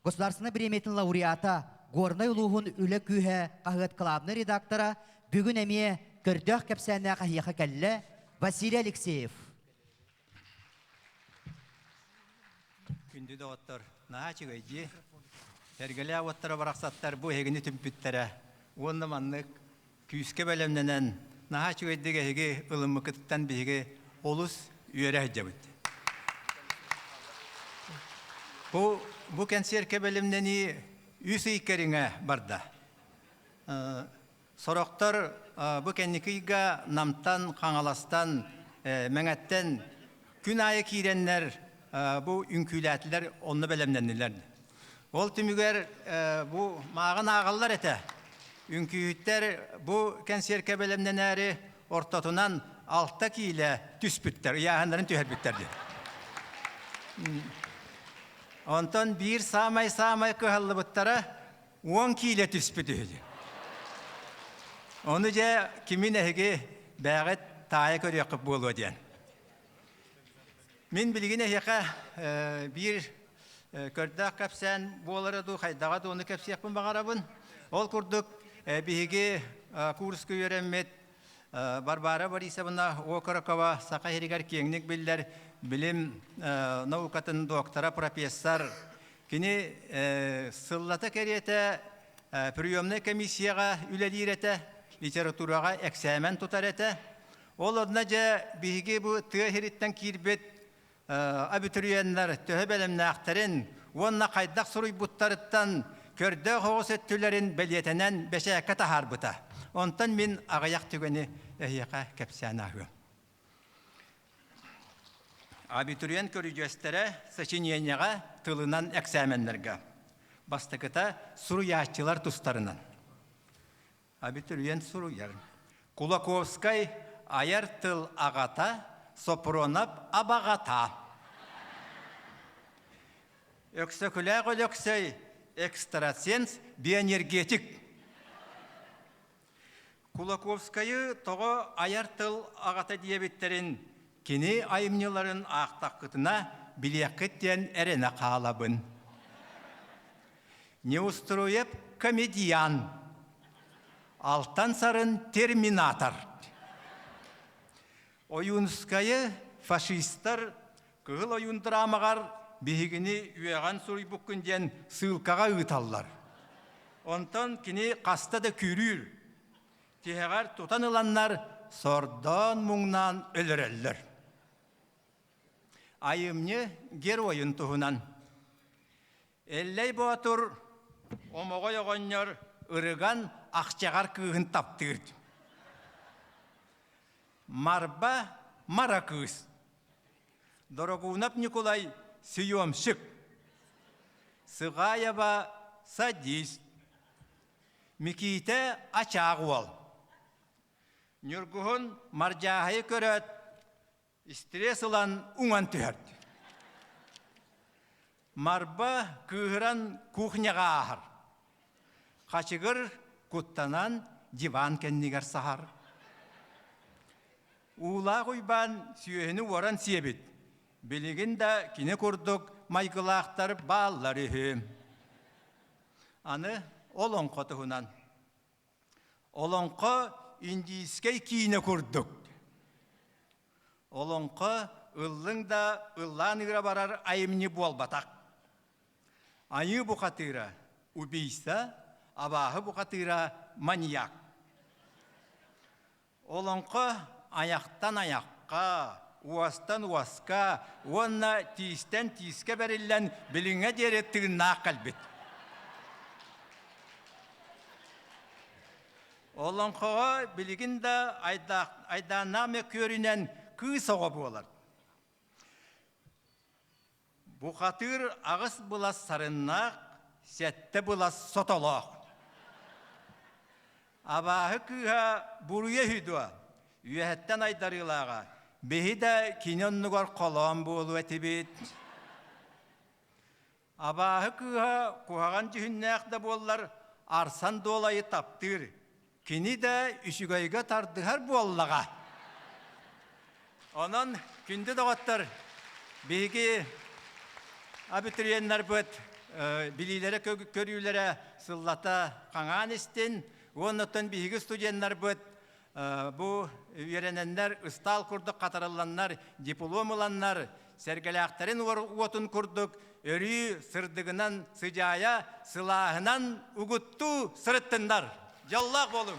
Государственнай бириэмийэтин лауреата, Горнай улууһун Үлэ күүһэ хаһыат кылаабынай редактора бүгүн эмиэ көрдөөх кэпсээннээх эһиэхэ кэллэ Василий Алексеев. Күндү доҕоттор, наһаа үчүгэй дии. Сэргэлээх уоттара барахсаттар бу эһигини түмпүттэрэ. Уонна маннык күүскэ бэлэмнэнэн, наһаа үчүгэйдик эһиги ылыммыккытыттан биһиги олус үөрэ сылдьабыт. Бу, бу кэнсиэркэ бэлэмнэнии үс ый кэриҥэ барда. Сорохтор бу кэнники ыйга Намтан, Хаҥаластан, Мэҥэттэн күн аайы киирэннэр бу үҥкүүлээтилэр, онно бэлэмнэннилэр. Ол түмүгэр бу мааҕын ааҕаллар этэ. Үҥкүүһүттэр бу кэнсиэркэ бэлэмнэнээри ортотунан 6 киилэ түспүттэр, ыйааһыннарын түһэрбиттэр диэн. Онтон биир саамай-саамай кыһаллыбыттара 10 киилэ түспүт үһү. Ону дьэ кимин эһиги бээҕит таайа көрүөххүт буолуо диэн. Мин билигин эһиэхэ биир көрдөөх кэпсээн буолара дуу, хайдаҕа дуу ону кэпсиэхпин баҕарабын. Ол курдук биһиги курска үөрэммит Варвара Борисовна Окорокова Саха сиригэр киэҥник биллэр билим наукатын доктора, профессор. Кини сыллата кэриэтэ приемнай комиссияҕа үлэлиир этэ, литератураҕа эксээмэн тутар этэ. Ол онно дьэ биһиги бу тыа сириттэн киирбит абитуриеннар төһө бэлэмнээхтэрин уонна хайдах суруйбуттарыттан көрдөөх оҕус өттүлэрин бэлиэтэнэн бэчээккэ таһаарбыта. Онтон мин аҕыйах түгэни эһиэхэ кэпсээн ааһыам. Абитуриент көрүдьүөстэрэ сочинениеҕа тылынан эксээмэннэргэ. Бастакыта суруйааччылар тустарынан. Абитуриент суруйар. Кулаковскай айар тыл аҕата, Сопронов абаҕата. Өксөкүлээх Өлөксөй экстрасенс биоэнергетик. Кулаковскайы тоҕо айар тыл аҕата диэбиттэрин кини айымньыларын аахтаххытына билиэххит диэн эрэнэ хаалабын. Неустроев комедиан, Алтан Сарын терминатор. Ойуунскайы фашистар Кыһыл ойуун драмаҕар биһигини үөҕэн суруйбуккун диэн сыылкаҕа ыыталлар. Онтон кини хаста да күрүүр. Тиһэҕэр тутан ыланнар сордоон-муҥнаан өлөрөллөр. Айымньы геройун туһунан. Эллэй Боотур, Омоҕой оҕонньор ырыган ахчаҕар кыыһын таптыыр. Марба мара кыыс. Дорогунап Ньукулай съемщик. Сыгаева садист. Микиитэ ачаах уол. Ньургуһун Мардьааһайы көрөөт, истресс ылан уҥан түһэрд. Марба кыыһыран кухняҕа ааһар. Хачыгыр куттанан диван кэннигэр саһар. Уулаах Уйбаан сүөһүнү уоран сиэбит. Билигин да кини курдук майгылаахтар бааллар үһү. Аны олоҥхо туһунан. Олоҥхо индийскэй киинэ курдук. Олоҥхо ыллыҥ да ыллаан ыыра барар айымньы буолбатах. Айыы бухатыыра убийца, абааһы бухатыыра маньяк. Олоҥхо айахтан айахха, уостан уоска уонна тиистэн тиискэ бэриллэн билиҥҥэ диэри тыыннаах кэлбит. Олоҥхоҕо билигин да айдааннаах мөккүөрүнэн кыыс оҕо буолар. Бухатыыр аҕыс былас сарыннаах, сэттэ былас сотолоох. Абааһы кыыһа буруйа үһү дуо? Үөһэттэн айдарыылааҕа. Биһи да кини оннугар холоон буолуо этибит. Абааһы кыыһа куһаҕан дьүһүннээх да буоллар, Арсан Дуолайы таптыыр. Кини да үчүгэйгэ тардыһар буоллаҕа. Онон, күндү доҕоттор, биһиги абитуриеннарбыт билиилэрэ көрүүлэрэ сыллата хаҥаан истин, уонна оттон биһиги студеннарбыт бу үөрэнэннэр ыстаал курдук хатарылланнар, диплом ыланнар, сэргэлээхтэрин уотун курдук өрүү сырдыгынан сыдьаайа, сылааһынан угуттуу сырыттыннар. Дьоллоох буолуҥ!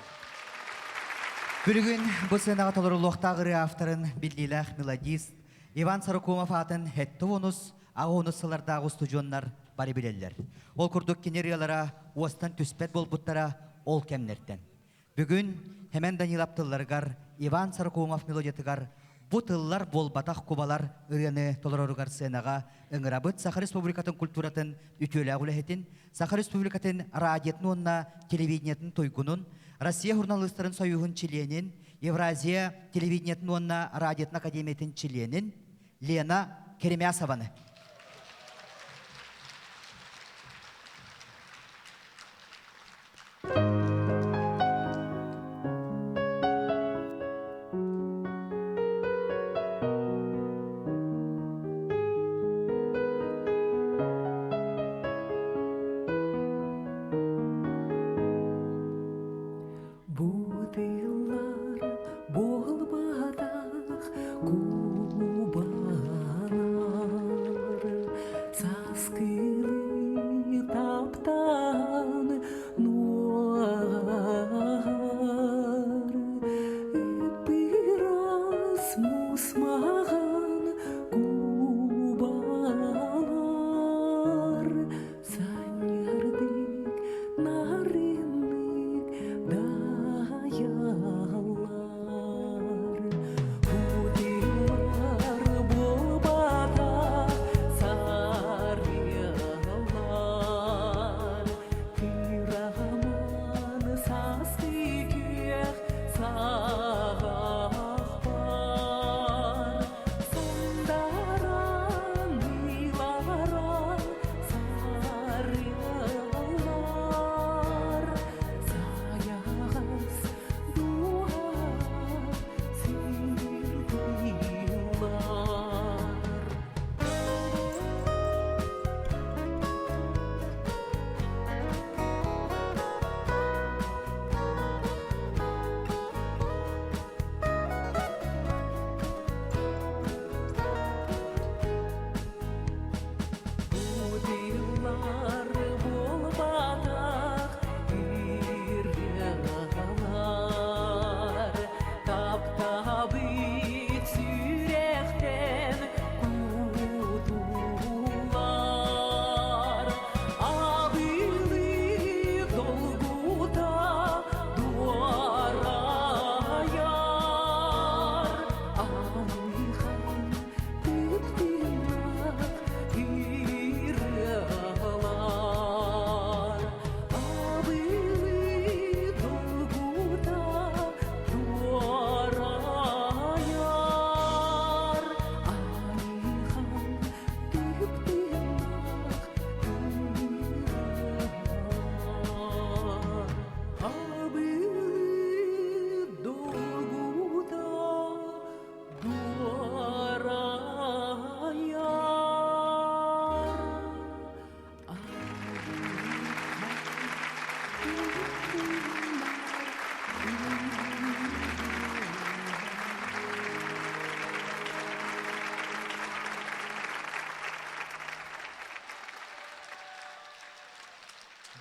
Бүгүн бу сценаҕа толоруллуохтаах ырыа авторын биллиилээх мелодист Иван Сорокумов аатын хетте онус, аҕа онус сыллардааҕы устудьуоннар бары билэллэр. Ол курдук кини ырыалара уостан түспэт буолбуттара ол кэмнэртэн. Бүгүн Хэмэн Данилов тылларыгар Иван Сорокумов мелодиятыгар «Бу тыллар буолбатах кубалар» ырыаны толороругар сценаҕа ыҥырабыт Саха Республикатын культуратын үтүөлээх үлэһитин, Саха Республикатын радиотын уонна телевидениетын туйгунун, Россия журналистарын союһун чилиэнин, Евразия телевидениетын уонна радиотын академиятын чилиэнин Лена Керемясованы. Бу тыллар буолбатах кубалар Саскылыы таптаан нуоҕар Ыппырас мусмаҕан кубалар Санньыардык, нарыннык дайаллар Бутылар буолбатах сарыаллар Кыраһаман сааскы күөх саҕах бар Сандаран ыйларан сарыаллар Сайаҕас дууһа сырдыыллар.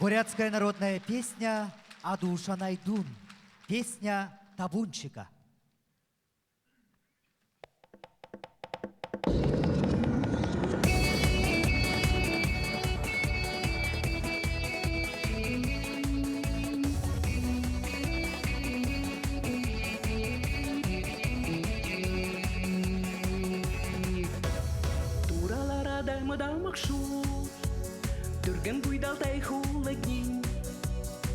Бурятская народная песня «Адуша найдун», песня табунчика. Туралара даймыдамыкшу, Түрген буйдалтай хулыгин.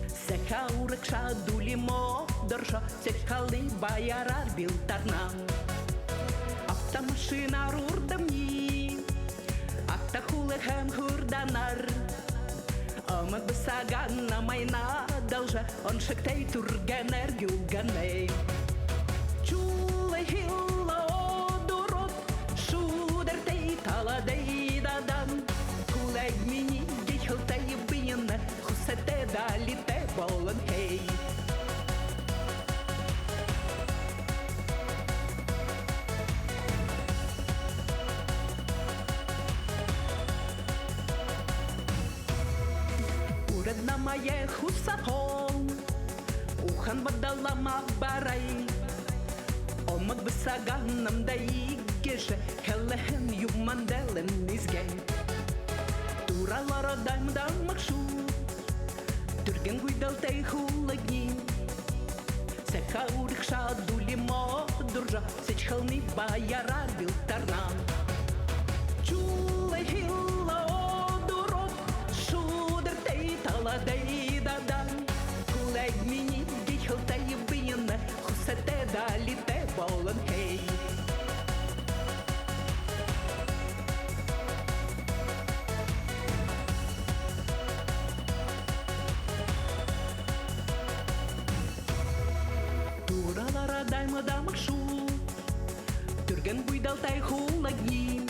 Сәка урыкша дулимо дыржа, Сәкалы баярар билтарна. Автомашина рурдамни, Акта хулы һәм хурданар. Ымык бысаган намайна должа, Он шектей турганер гюлганей. Чулай хилла одурот, Шудертей таладей дадан. Кулэг мини гейхылтай быйына, Хусете далите болын хей. Уредна мае хусахон, Ухан бадалама барай. Омык бысаганным да игеше, Хеллехен юманделен низге. Туралара даймдамакшу, Түрген гуйдалтай хулагни. Сека урикша дулимо дуржа, Сечхални баяра билтарна. Чулай хилла одурот, Шудертей таладей дадан. Кулэг мини гейхалтай быйына, Хусете далите болын хей. Туралара даймыдамыкшу, Түрген буйдалтай хулагни.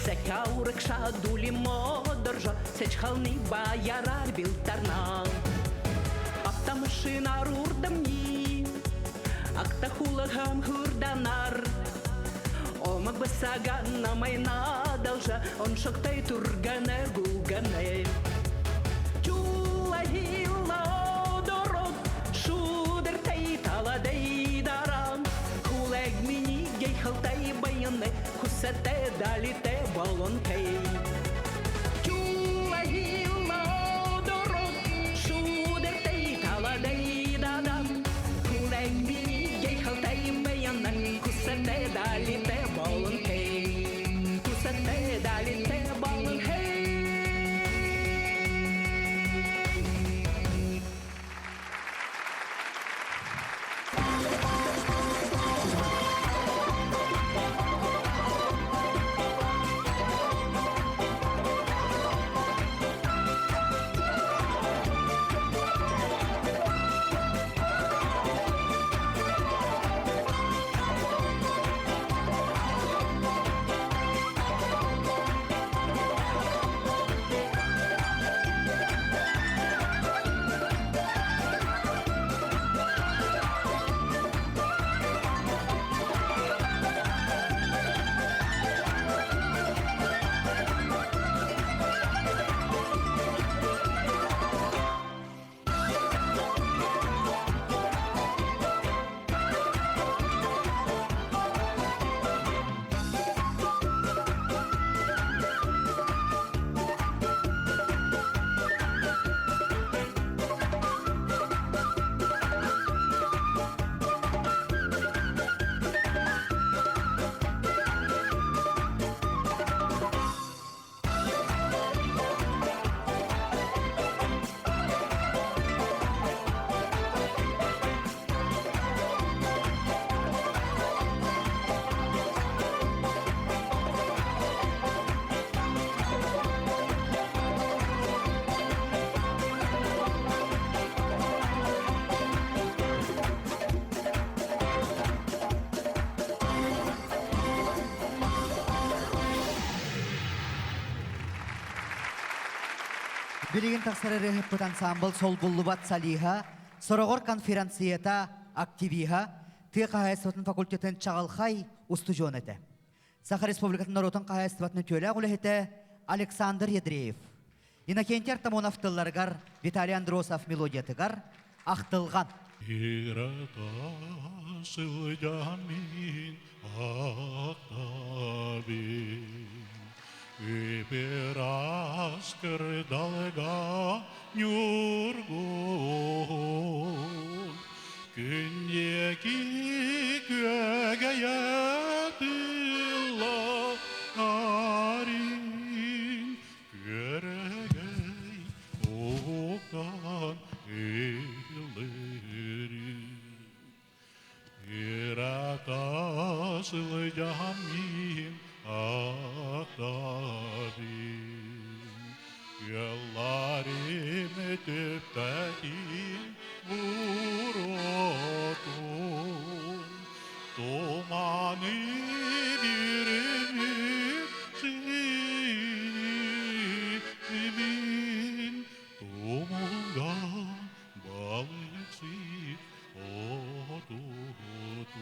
Сека урыкша дулимо дыржа, Сечхални баярар билтарна. Автомашина рурдамни, Акта хулагам хурданар. Омак басаган намайна должа, Он шоктай тургане гулгане. Чула хилла одорот, Шудертей таладей дарам. Хулэг мини гейхалтай баяне, Хусете далите болонкей. Чула хилла одорот, Шудертей таладей дадам. Хулэг мини гейхалтай баяне, Хусете далите болонкей. Хусете далите болонкей. Билигин тахсар ырыаһыппыт ансаамбыл солбуллубат солиһа, сороҕор конференцията, активиһа, тыа хаһаайыстыбатын факультетын чаҕылхай устудьуона этэ. Саха Республикатын норуотун хаһаайыстыбатын үтүөлээх үлэһитэ Александр Ядреев. Иннокентий Артамонов тылларыгар, Виталий Андросов мелодиятыгар Ахтылҕан. Ирата сылдьан мин ахтабын, Ыпырас кырдалга ньургуһун, Күн диэки күөгэйэ тылларын, Күөрэгэй уһуктан ыллыырын. Ырата сылдьан мин ахтабын, Ыалларым түппэтин буруотун, Туманы бүрүмүт синибин, Тумулга балыксыт отутун.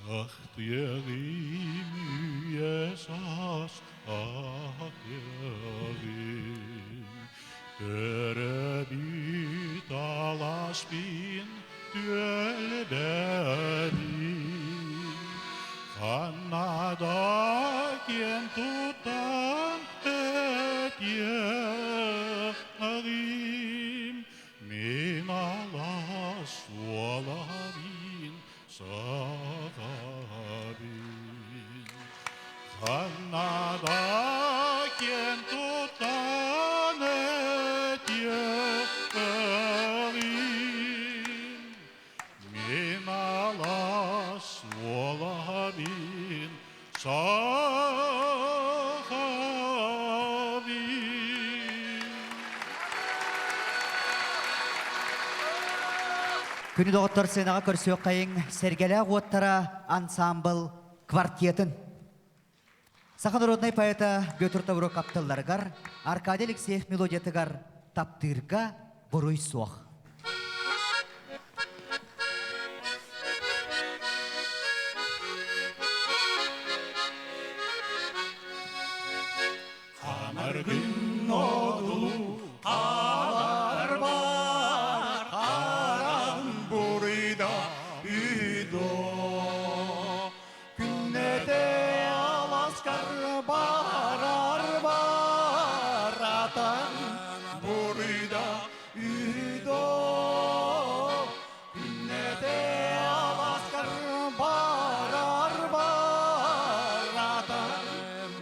Ахтыаҕым үйэ саас ахтыаҕым, Төрөөбүт алааспын түөлбэбин. Ханна да киэн туттан этиэҕим, Мин алаас уолабын сахабын. Ханна да киэн туттан этиэҕим, Мин алаас уолабын сахабын. Күнү доҕоттор сценаҕа көрсүөххэйиҥ Сэргэлээх уоттара ансаамбыл квартетын. Саха народнай поэта Петр Тавров аптылларыгар Аркадий Алексеев мелодиятыгар таптыырга буруй суох. Ханар күн одулу алар бар, Харан бурыда үйдо. Күннете аласкар барар баратан бурыда үйдо. Күннете аласкар барар баратан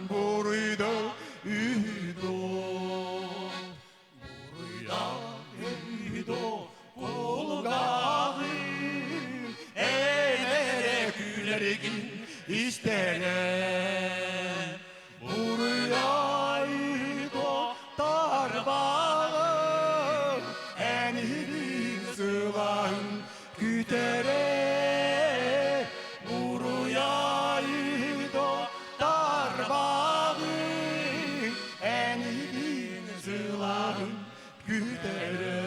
бурыда үйдо. Бурыда үйдо кулгағым Эйнере күлергин истере. Бурыда үйдо тарбағым Энигин сылаһын күтере. Буруя үйдо тарбағым Энигин сылаһын күтере.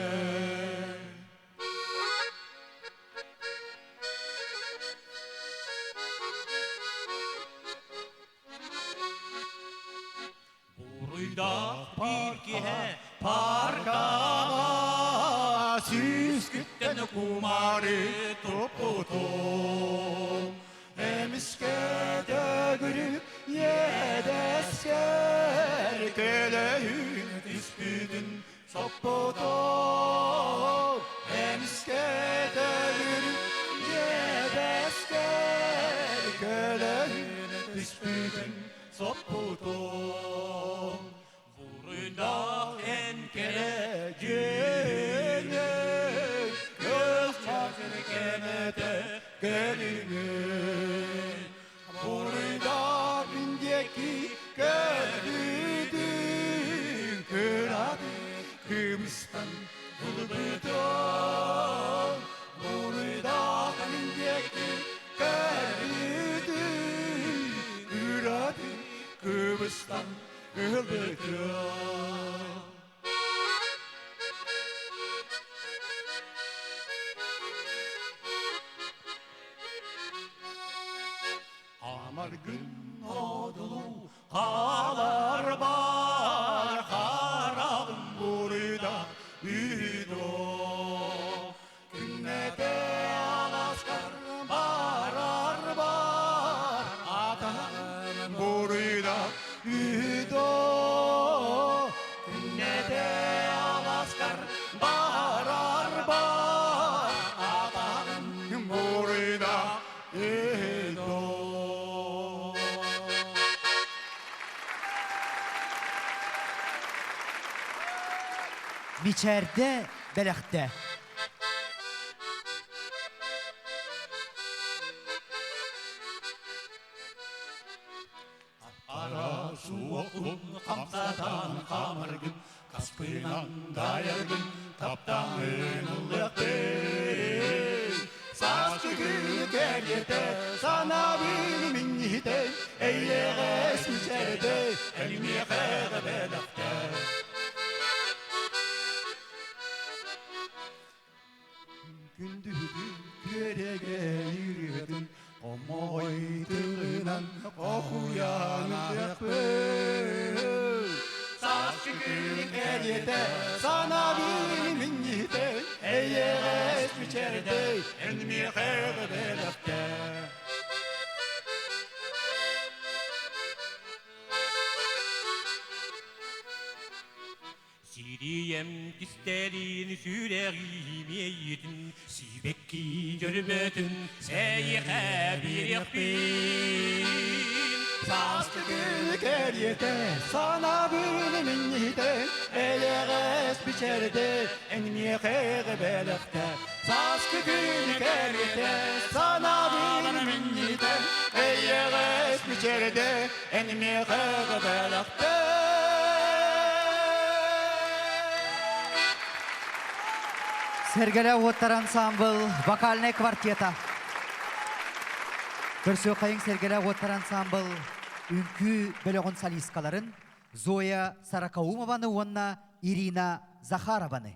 Буруйдаах биир киһи паркаҕа сүүскүттэн кумаары туппутум. Эмискэ төгүрүк иэдэскэр көлөһүн түспүтүн соппутум. Эмискэ төгүрүк иэдэскэр көлөһүн түспүтүн соппутум. Буруйдаах эн кэрэ дьүһүнү көз часын кэмэтэ көрүҥүн. Буруйдаах мин диэки көрбүтүн кыраты кыбыстан ылбытым. Буруйдаах мин диэки көрбүтүн кыраты кыбыстан ылбытым. Хамаргын одулу халар бар харағым бурыда үйдо Күннете аласкар барар бар атам бурыда үйдо Күннете аласкар барар бар атам бурыда үйдо Мичәрдә бәләхтә. Ара суоқун қамсатан қамыргын, Каспынан дайыргын, таптаңын ыллықты. Сасчы күкерете, санабын миннихте, Эйеғес мичерде, элмиэхэ бэлэхте. Күндүһүтүн күөрэгэ үрүөтүн, Омойтылынан охуяныахпы. Сасчы күкерете, санабын миннихте, Эйеғес мичерде, элмиэхэ бэлэхте. Сирием кистерин сүрәгимейетін, Сибекки жөрбөтін сәйхә бирекпин. Састы күкерете, санабын миннихте, Эйеғес бичерде, энмиэхэ бэлэхте. Саскы күкерете, санабын миннихте, Эйеғес бичерде, энмиэхэ бэлэхте. Сергеле Уоттар ансамбл вокальная квартета. Көрсө қайың Сергеле Уоттар ансамбл үнкү бөлөгөн солисткаларын Зоя Саракаумованы уонна Ирина Захарованы.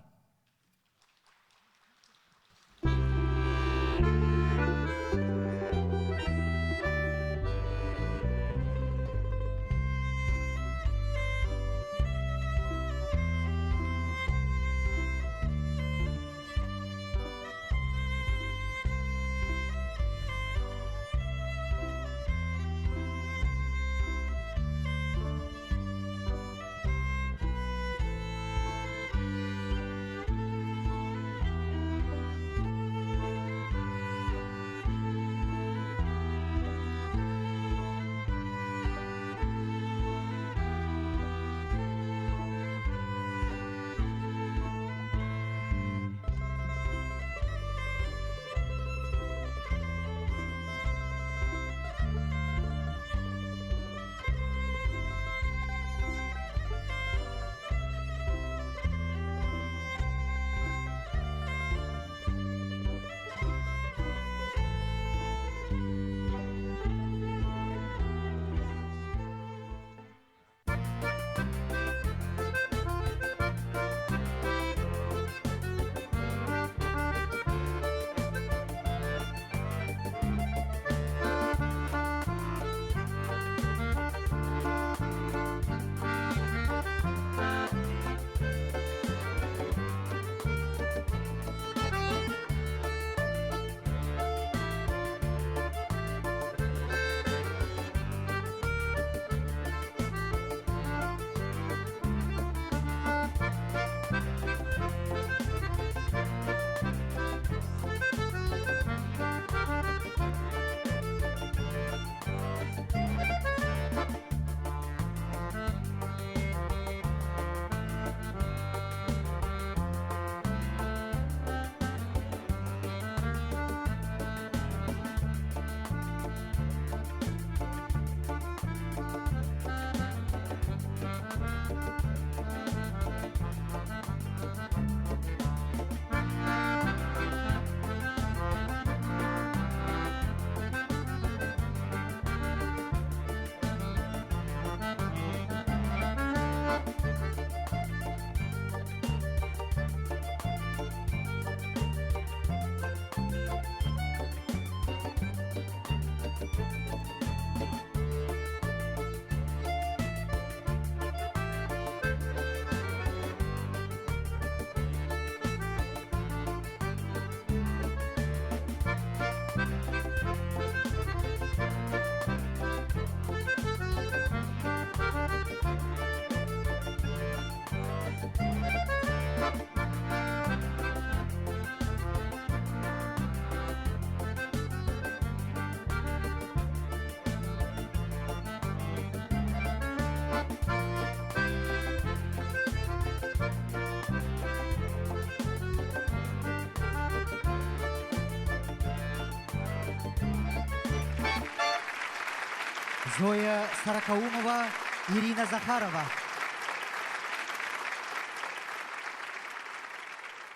Зоя Сорокоумова, Ирина Захарова.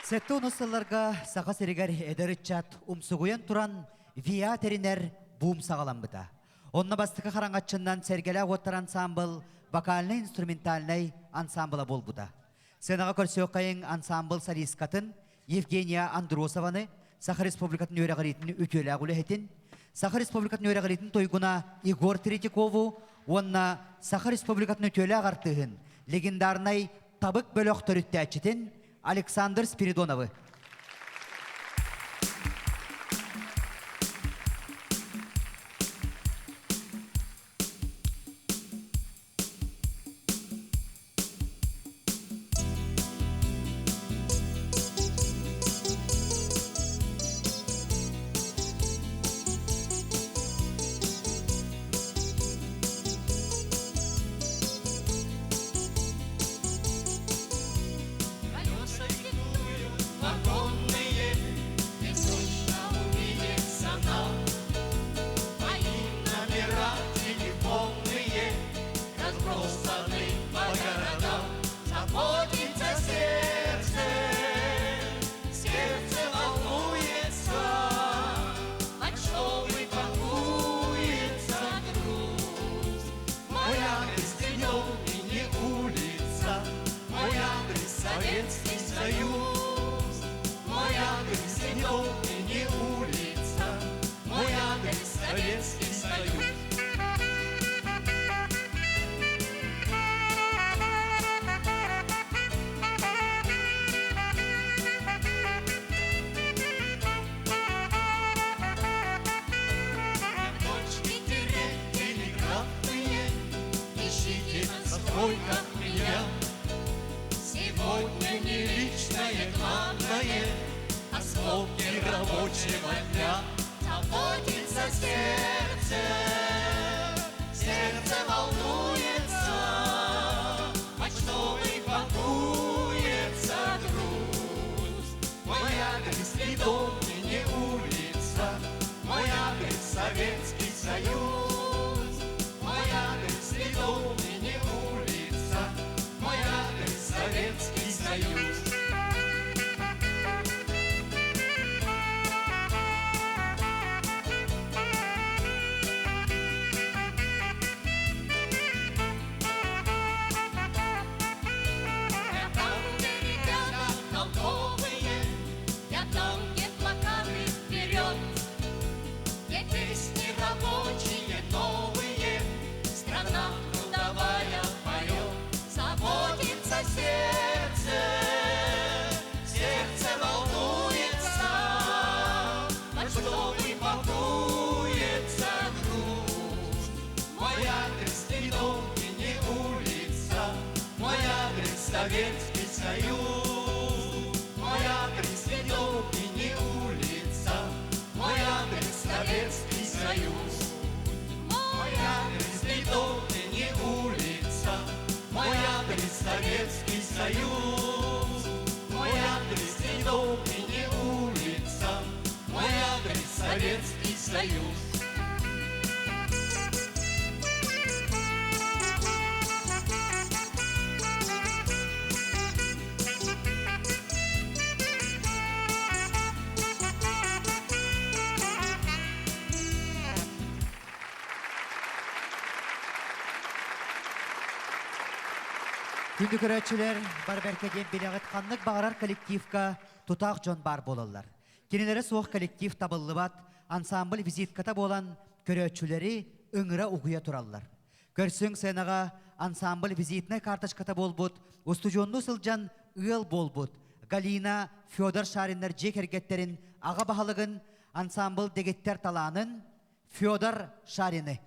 Сэттэ сылларга Саха сиригэр эдэр ыччат умсугуйан туран ВИА тэринэр буум саҕаламмыта. Онно бастакы хараҥаччыннан Сэргэлээх уоттар ансаамбыл вокальнай-инструментальнай ансаамбыла буолбута. Сценаҕа көрсүөххэйиҥ ансаамбыл солисткатын Евгения Андросованы, Саха Республикатын үөрэҕириитин үтүөлээх үлэһитин, Саха Республикатын үөрэҕириитин туйгуна Егор Третьякову уонна Саха Республикатын үтүөлээх артыыһын, легендарнай Табык бөлөх төрүттээччитин Александр Спиридоновы. Колеса диктуют вагонные, И точно увидеться нам. Мои номера телефонные Разбросаны по городам. Заботится сердце, сердце волнуется, Почтовый пакуется груз. Мой адрес не дом и не улица, Мой адрес Советский Союз. Мой адрес не дом и не улица, Мой адрес Советский Союз. Точки тире телеграфные, Ищите на стройках меня. Сегодня не личное главное, А схлопки рабочего дня. Заботится сердце, сердце волнуется, Почтовый пакуется груз. Мой адрес не дом и не улица, Мой адрес Советский Союз. Мой адрес не дом и не улица, Мой адрес Советский Союз. Я там, где ребята толковые, Я там, где плакаты вперед, Где песни рабочие новые, Страна трудовая поет. Заботится сердце, сердце волнуется, Почтовый пакуется груз. Мой адрес не дом и не улица, Мой адрес Советский Союз. Мой адрес не дом и не улица, Мой адрес Советский Союз. Мой адрес не дом и не улица, Мой адрес Советский Союз. Мой адрес не дом и не улица, Мой адрес Советский Союз. Күндү көрөөччүлэр, бары бэркэ диэн билэҕит ханнык баҕарар коллективка тутаах дьон баар буолаллар. Кинилэрэ суох коллектив табыллыбат, ансамбль визитката буолан көрөөччүлэри ыҥыра угуйа тураллар. Көрсүҥ сценаҕа ансамбль визитнай карточката буолбут, устудьуоннуу сылдьан ыал буолбут Галина Федор Шариннар дьиэ кэргэттэрин аҕа баһылыгын ансамбль дэгиттэр талаанын Федор Шарины.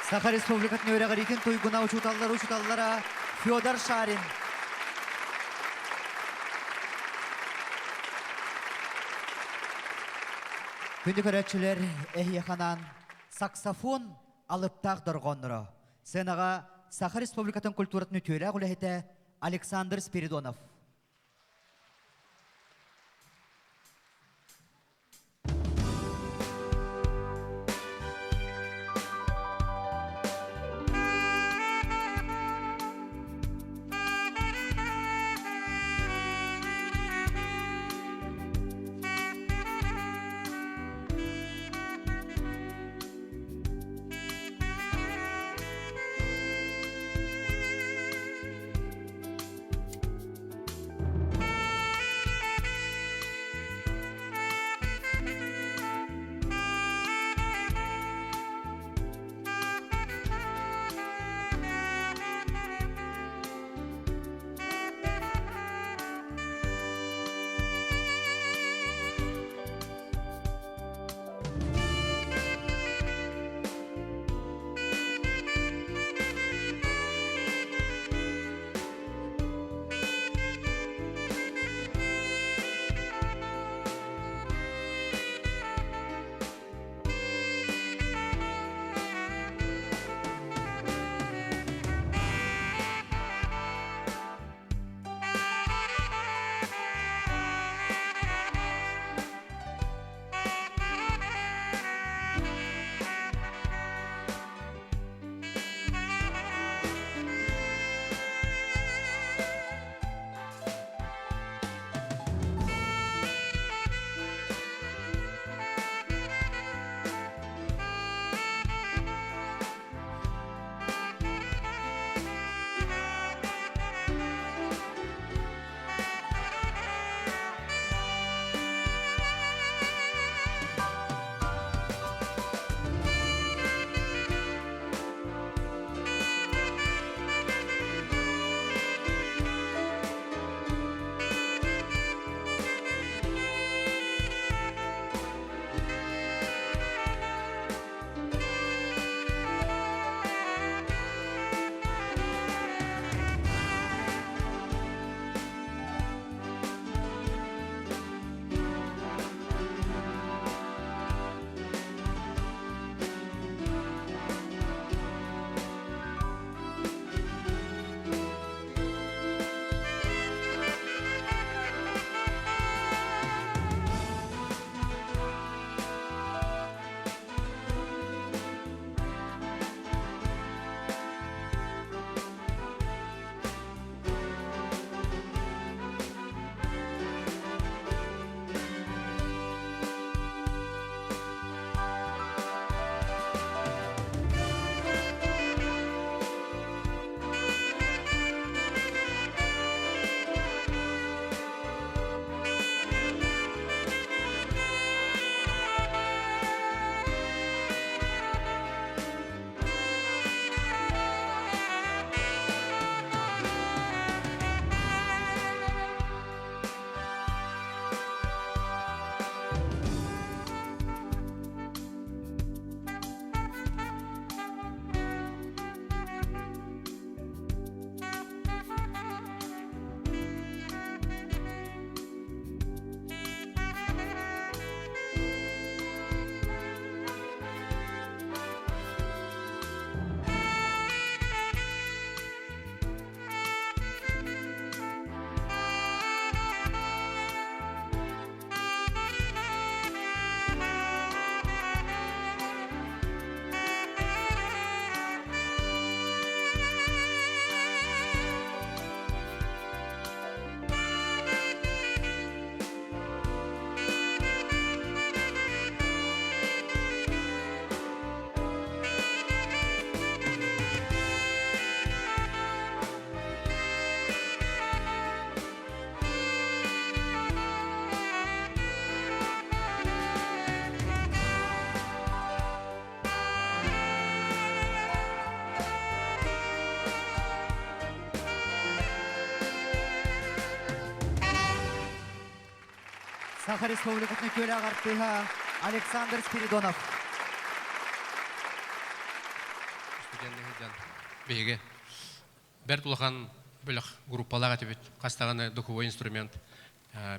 Саха Республикатын үөрэҕириитин туйгуна учууталлар учууталлара Федор Шарин. Күндү көрөөччүлэр, эһиэхэ анаан саксофон алыптаах дорҕоонноро. Сценаҕа Саха Республикатын культуратын үтүөлээх үлэһитэ Александр Спиридонов. Саха Республикатын үтүөлээх артыыһа Александр Спиридонов. Студенныы сылдьан биһиги бэрт улахан бөлөх группалаах этибит. Хас даҕаны духовой инструмент,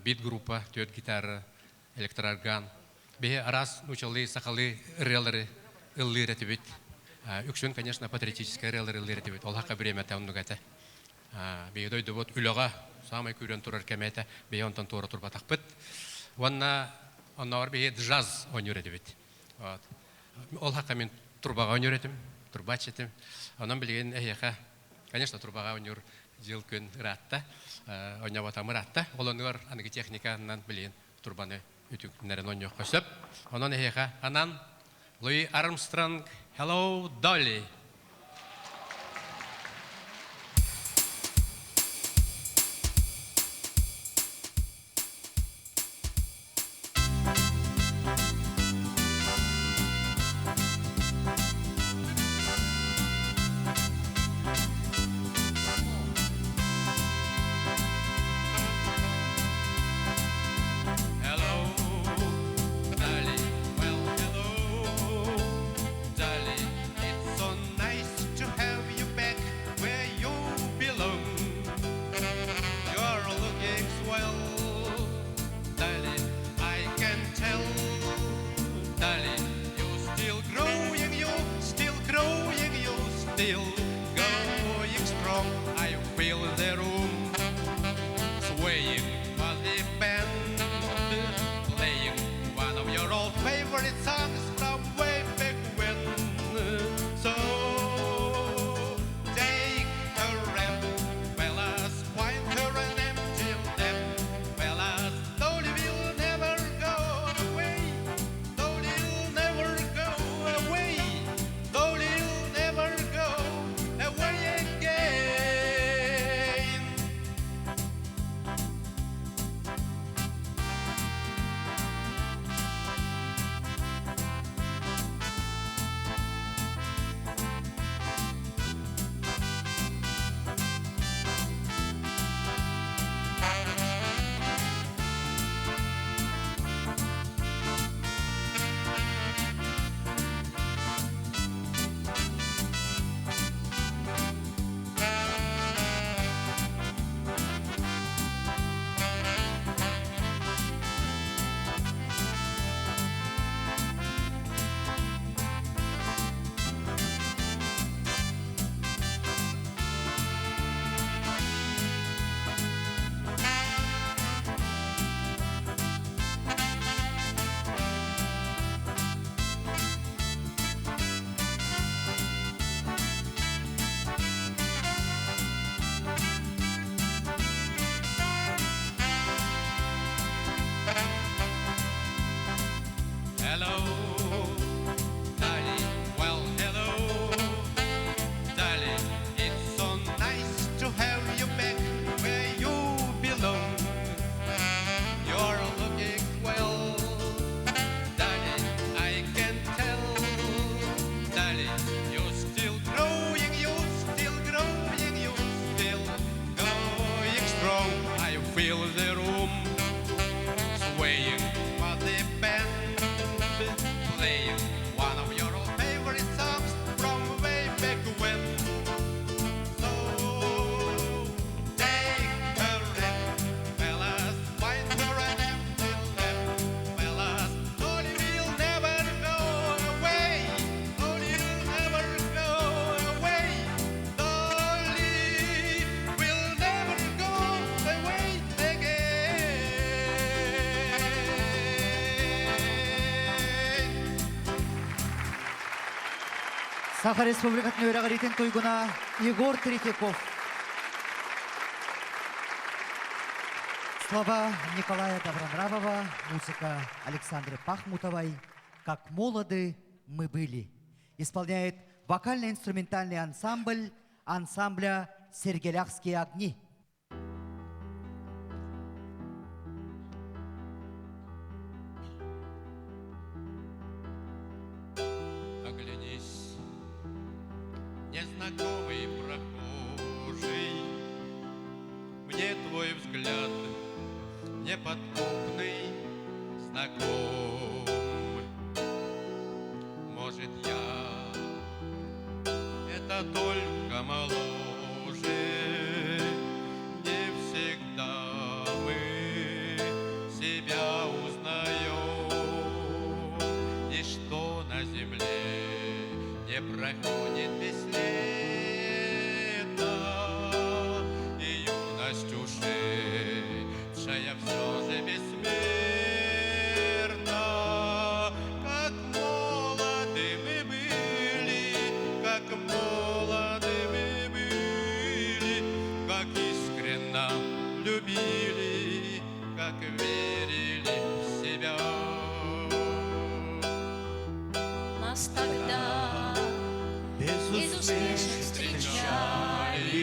бит группа, түөрт гитара, электроорган. Биһи араас нуучалыы, сахалыы ырыалары ыллыыр этибит. Үксүн, конечно, патриотическай ырыалары ыллыыр этибит. Ол хакка бириэмэтэ оннук этэ. Биһи дойдубут үлэҕэ саамай күүрэн турар кэмэ этэ. Биһи онтон туора турбатахпыт. Уонна оннооҕор биһи джаз оонньуур этибит. Вот. Ол хакка мин турбаҕа оонньуур этим, турбач этим. Онон билигин эһиэхэ, конечно, турбаҕа оонньуур дьыл күн ыраатта, оонньооботом ыраатта. Ол оннугар аныгы техниканан билигин турбаны үтүктүнэрин оонньуохха сөп. Онон эһиэхэ анан Луи Армстронг «Hello, Dolly». Hello, Dolly. Well, hello, Dolly. It's so nice to have you back where you belong. You're looking swell, Dolly. I can tell, Dolly. You're still growing, you're still growing, you're still going strong. I feel the room swaying while the band playing one of your old favorite songs from way back when. So take a rap, fellas, find her an empty lap, fellas. Dolly will never go away. Dolly will never go away. Dolly will never go away again. Hello, Dolly. Well, hello, Dolly. It's so nice to have you back where you belong. You're looking well, Dolly. I can tell, Dolly. You're still growing, you're still growing, you're still going strong. I feel the room swaying while the band playing one of your old favorite songs from way back when. So take her hand, fellas, find her an empty lap, fellas. Dolly will never go away. Dolly will never go away. Dolly will never go away again. Саха Республикатын үөрэҕириитин туйгуна Егор Третьяков. Слова Николая Добронравова, музыка Александры Пахмутовой «Как молоды мы были». Исполняет вокально-инструментальный ансамбль ансамбля «Сергеляхские огни». Оглянись, незнакомый прохожий, Мне твой взгляд неподкупный знаком. Может, я только моложе. Не всегда мы себя узнаем. Ничто на земле не проходит бесследно, И юность ушедшая все же бессмертна. Как молоды мы были, как молоды мы были, Как искренно любили, как верили в себя. Нас тогда без усмешек встречали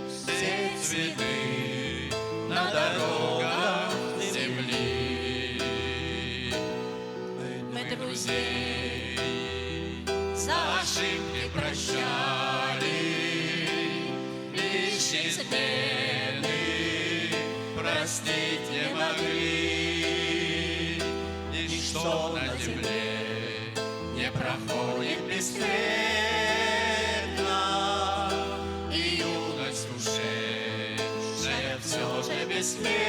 Все цветы на дорогах земли. Мы друзей за Ошибки прощали, лишь измены простить не могли. Ничто на земле не проходит бесследно, и юность ушедшая все же бессмертна.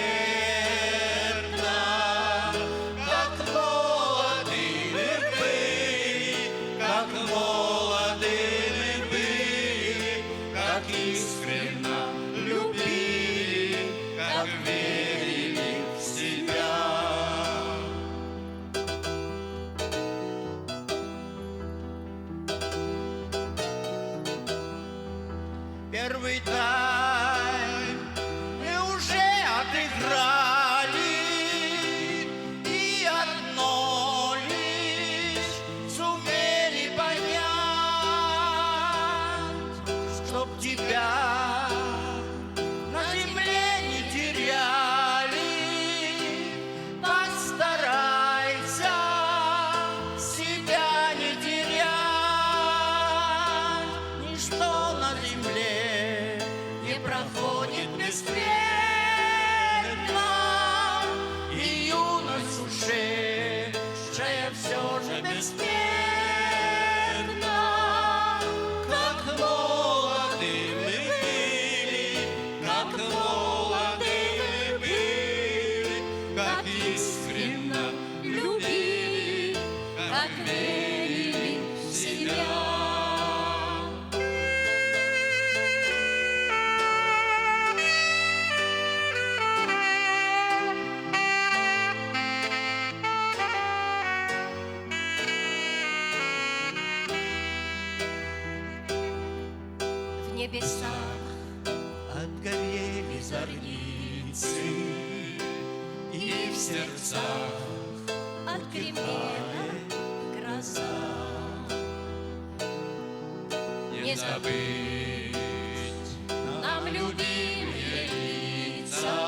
Как молоды мы были, как молоды мы были, как искренно любили, как верили в себя. Первый тайм мы уже отыграли и одно лишь сумели понять, чтоб тебя на земле не теряли, постарайся себя не терять. Ничто на земле не проходит бесследно, и юность ушедшая все же бессмертна. Как молоды мы были, как молоды мы были, как искренно любили, как верили в себя. В небесах Отгорели зорницы, и в сердцах отгремела гроза. не забыть Нам любимые лица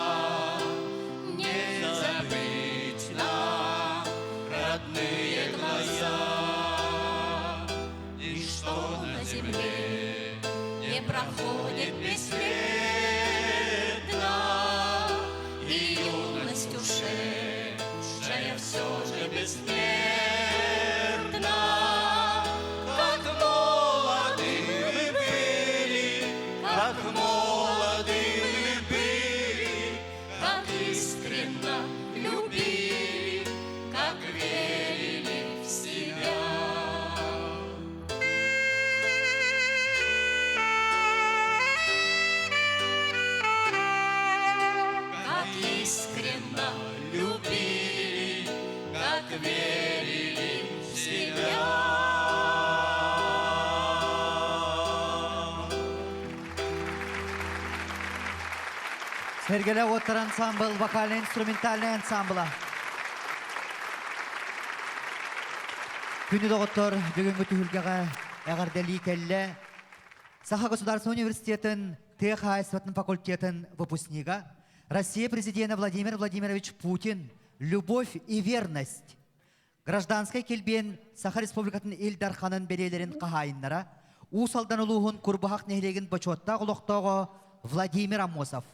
не забыть нам родные глаза. Ничто на земле не проходит бесследно, и юность ушедшая все же бессмертна. Как молоды мы были, как молоды мы были, Как искренно любили, как верили в себя. Как искренно любили, как верили в себя. Сергеле оттар ансамбл, вокально-инструментальный ансамбла. Күнү доҕоттор бүгүҥҥү түһүлгэҕэ эҕэрдэлии кэллэ. Саха государственный университетын тыа хаһаайыстыбатын факультетын выпускнига, Россия президента Владимир Владимирович Путин «Любовь и верность» гражданскай килбиэн Саха Республикатын Ил Дарханын бэлиэлэрин хаһаайыннара, Уус Алдан улууһун Курбуһах нэһилиэгин бочуоттаах олохтооҕо Владимир Аммосов.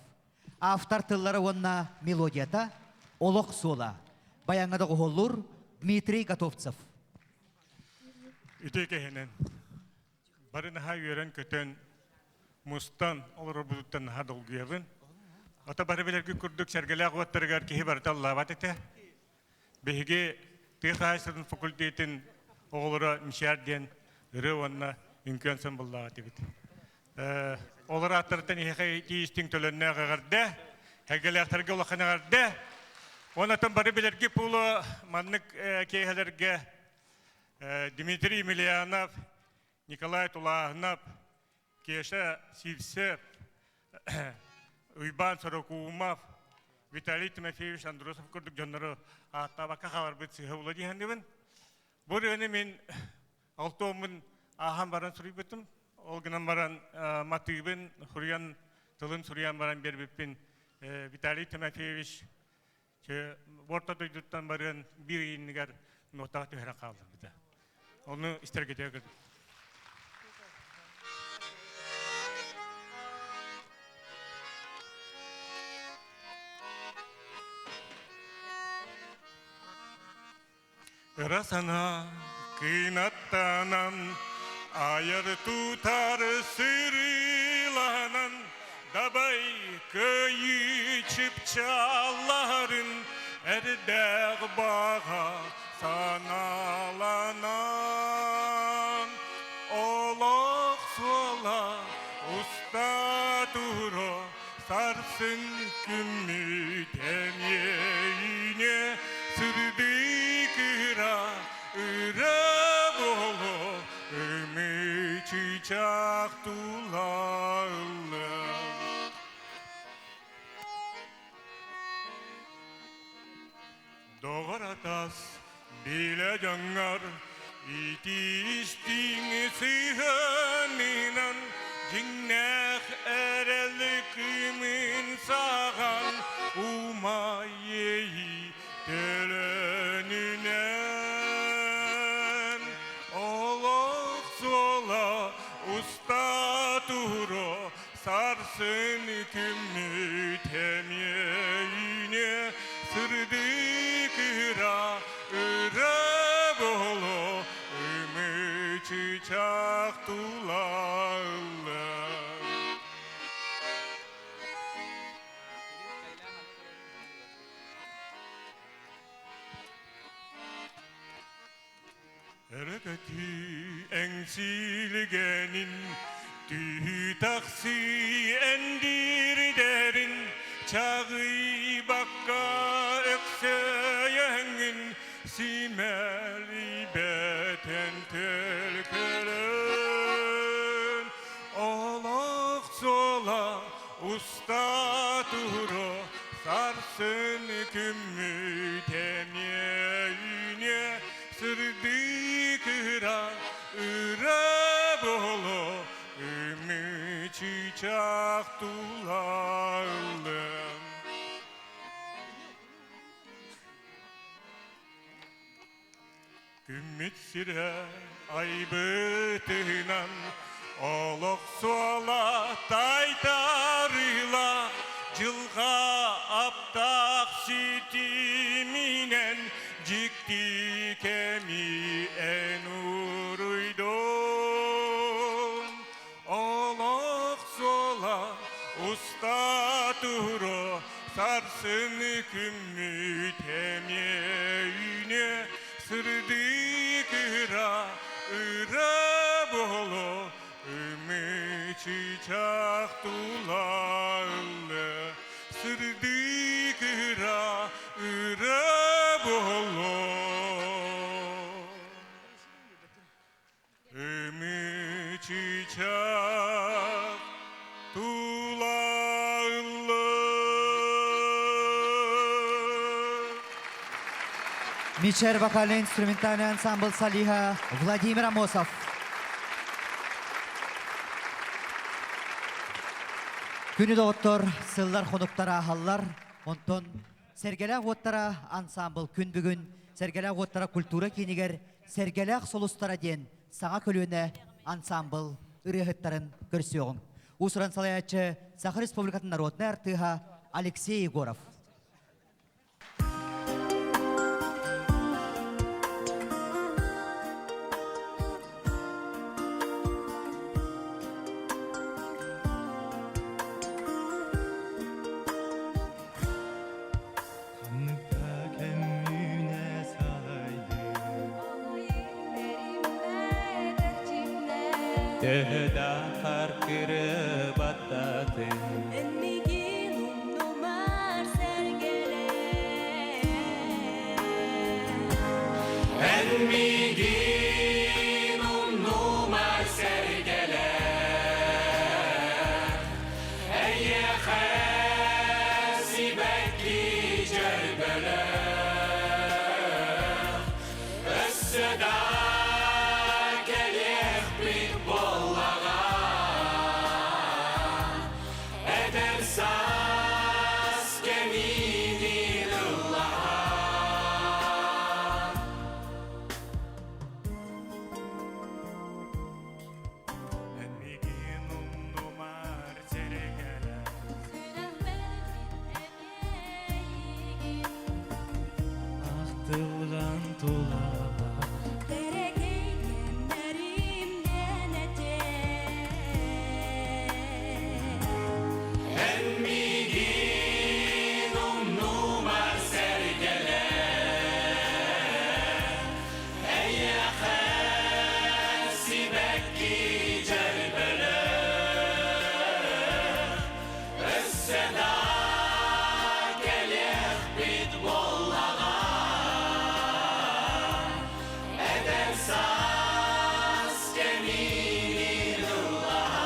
Автор тыллара уонна мелодията «Олох суола». Баяҥҥа доҕуһуоллуур Дмитрий Готовцев. Үтүө кэһинэн. Бары наһаа үөрэн-көтөн, мустан олорорбутуттан наһаа долгуйабын. Ото бары билэргит курдук сэргэлээх уоттарыгар киһи барыта ыллаабат этэ. Биһиги тыа хаһаайыстыбатын факультетын оҕолоро Мичээр диэн ырыа уонна үҥкүү ансамбллаах этибит. Олор ааттарыттан эһиэхэ тиийистиҥ төлөннөөх эҕэрдэ, сэргэлээхтэргэ улахан эҕэрдэ. Онон бары билэргит буолуо маннык киэһэлэргэ Дмитрий Емельянов, Николай Тулааһынап, Кеша Сивцев, Уйбаан Сорокуумов, Виталий Тимофеевич Андросов курдук дьоннору ааттаабакка хааларбыт сыыһа буолуо дии саныыбын. Бу ырыаны мин алтуоммун ааһан баран суруйбутум. Ол гынан баран матыыбын суруйан, тылын суруйан баран биэрбиппин Виталий Тимофеевич орто дойдуттан барыан биир ыйыныгар нотаҕа түһэрэн хаалларбыта. Ону истэргитэ көрдүм. Ыра санаа кынаттанан, айар тутар сырыыланан, дабай кыайыы чыпчаалларын эрдээх баҕа санааланан, олох суола уста тура Сарсын күммүт эмиэйине сырдык ыра ыра боло ымы чыычаах тулалла. Доҕор атас билэ дьоҥҥор итиистиҥ сыһыанынан дьиҥнээх эрэл кыымын саҕан умайыы төлөнүнэн олох суола уста тура Сарсын күммүт эмиэйине сырдык ыра ыра боло ымы чычах тулалла. Өрөкөтүү эҥсиилигэнин, түһүү тахсыы эндирдэрин, чаҕыйбакка өксөйөҥҥүн симэлийбэтэн төлкөлөн. Олох суола уста тура сарсын күммүт эмиэ үүнүө Сырдык ыра ыра боло ымы чыычаах тулалым. Күммүт сирэ айбытынан олох суола тайтарыла дьылҕа аптаах ситиминэн Дьикти кэми эн уруйдун, олох суола уста тура сарсын күммүт эмиэ үүнүө сырдык ыра ыра боло ымы чыычаах тулалла сырдык ыра ыра боло ымы чыычаах тулалла Мичер вокально-инструментальный ансамбль Салиха Владимир Амосов. Күнү доҕоттор, сыллар хонуктар ааһаллар. Онтон Сэргэлээх уоттара ансамбл күн бүгүн Сэргэлээх уоттара культура киинигэр Сэргэлээх сулустара диэн саҥа көлүөнэ ансамбл ырыаһыттарын көрсүөҕүҥ. Уус-уран салайааччы Саха Республикатын народнай артыыһа Алексей Егоров. Төһө харкыры баттатын Эн мигин умнумар сэргэлээ. Эн миигин умнумар сэргэлээ. Эйиэхэ сибэкки дьөрбөлөөх. Өссө да кэлиэхпит буоллаҕа. Эдэр саас кэмин ыллаһан. Эн миигин умнумар сэргэлээ. Сүрэхпэр эйигин. Ахтылган тулалар Кэрэгэй кэмнэрим диэн этиэм. Эн миигин умнумар сэргэлээ. Эйиэхэ сибэкки дьөрбөлөөх. Өссө да кэлиэхпит буоллаҕа. Эдэр саас кэмин ыллаһан.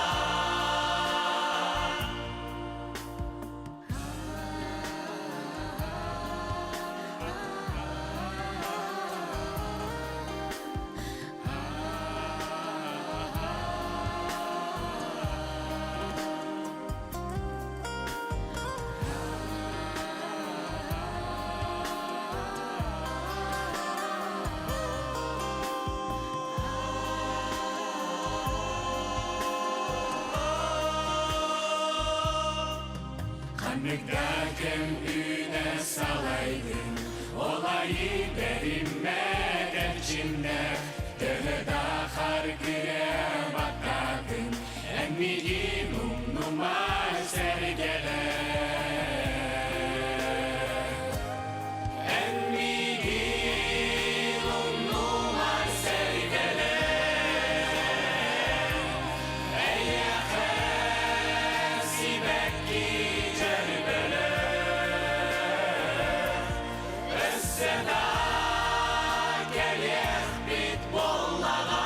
Ханнык да кэм үүнэ салайдын, Ол аайы бэриммэт эрчимнээх, Төһө да хаар кырыа баттаатын, Эн миигин умнумар сэргэлээ. Эн миигин умнумар сэргэлээ. Эйиэхэ сибэкки дьөрбөлөөх. Өссө да кэлиэхпит буоллаҕа.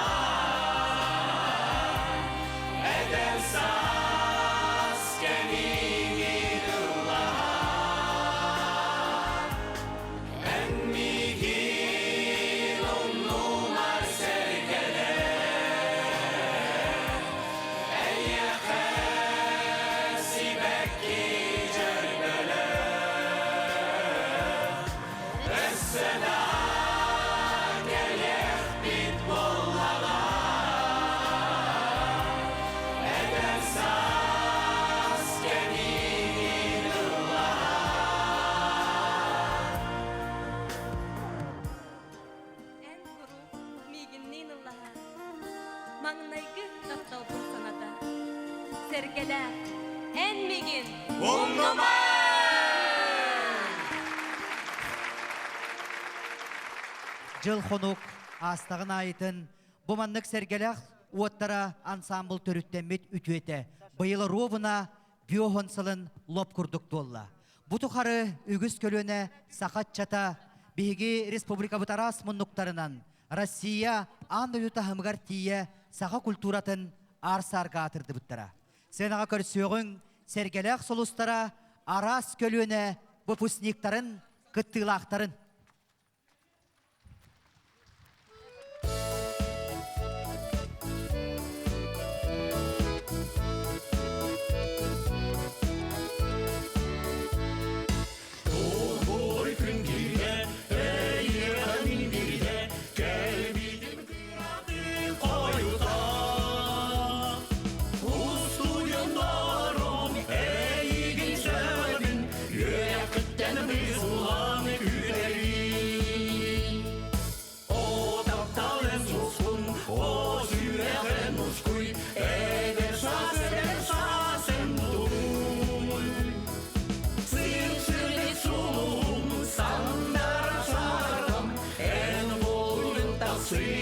Эдэр саас кэмин ыллаһан. Эн миигин умнумар сэргэлээ. Эйиэхэ сибэкки дьөрбөлөөх. Өссө да кэлиэхпит буоллаҕа. Эдэр саас кэмин ыллаһан. Эн куруук миигинниин ыллаһа. Маҥнайгы тапталбын саната. Сэргэлээ, эн миигин Умнума! Дьыл хонук аастаҕын аайытын бу маннык Сэргэлээх уоттара ансамбл төрүттэммит үтүөтэ быйыл ровно 50 сылын лоп курдук туолла. Бу тухары үгүс көлүөнэ саха ыччата биһиги республикабыт араас муннуктарынан Россия аан дойду таһымыгар тиийэ саха культуратын аар-саарга аатырдыбыттара. Сценаҕа көрсүөҕүҥ Сэргэлээх сулустара араас көлүөнэ выпускниктарын кыттыылаахтарын. Буй күн киирдэ, эйиэхэ мин биирдэ, кэлбитим кыраты хойута. Устудьуоннарым эйигин сөҕөбүн, үөрэххиттэн быысылаан күүтэбин. О таптал эн сулускун, о сүрэх эн ускуй, эдэр саас эн туй. Сып-сырдык сулуһум, сандаарар саргым, эн буоллун тахсыы.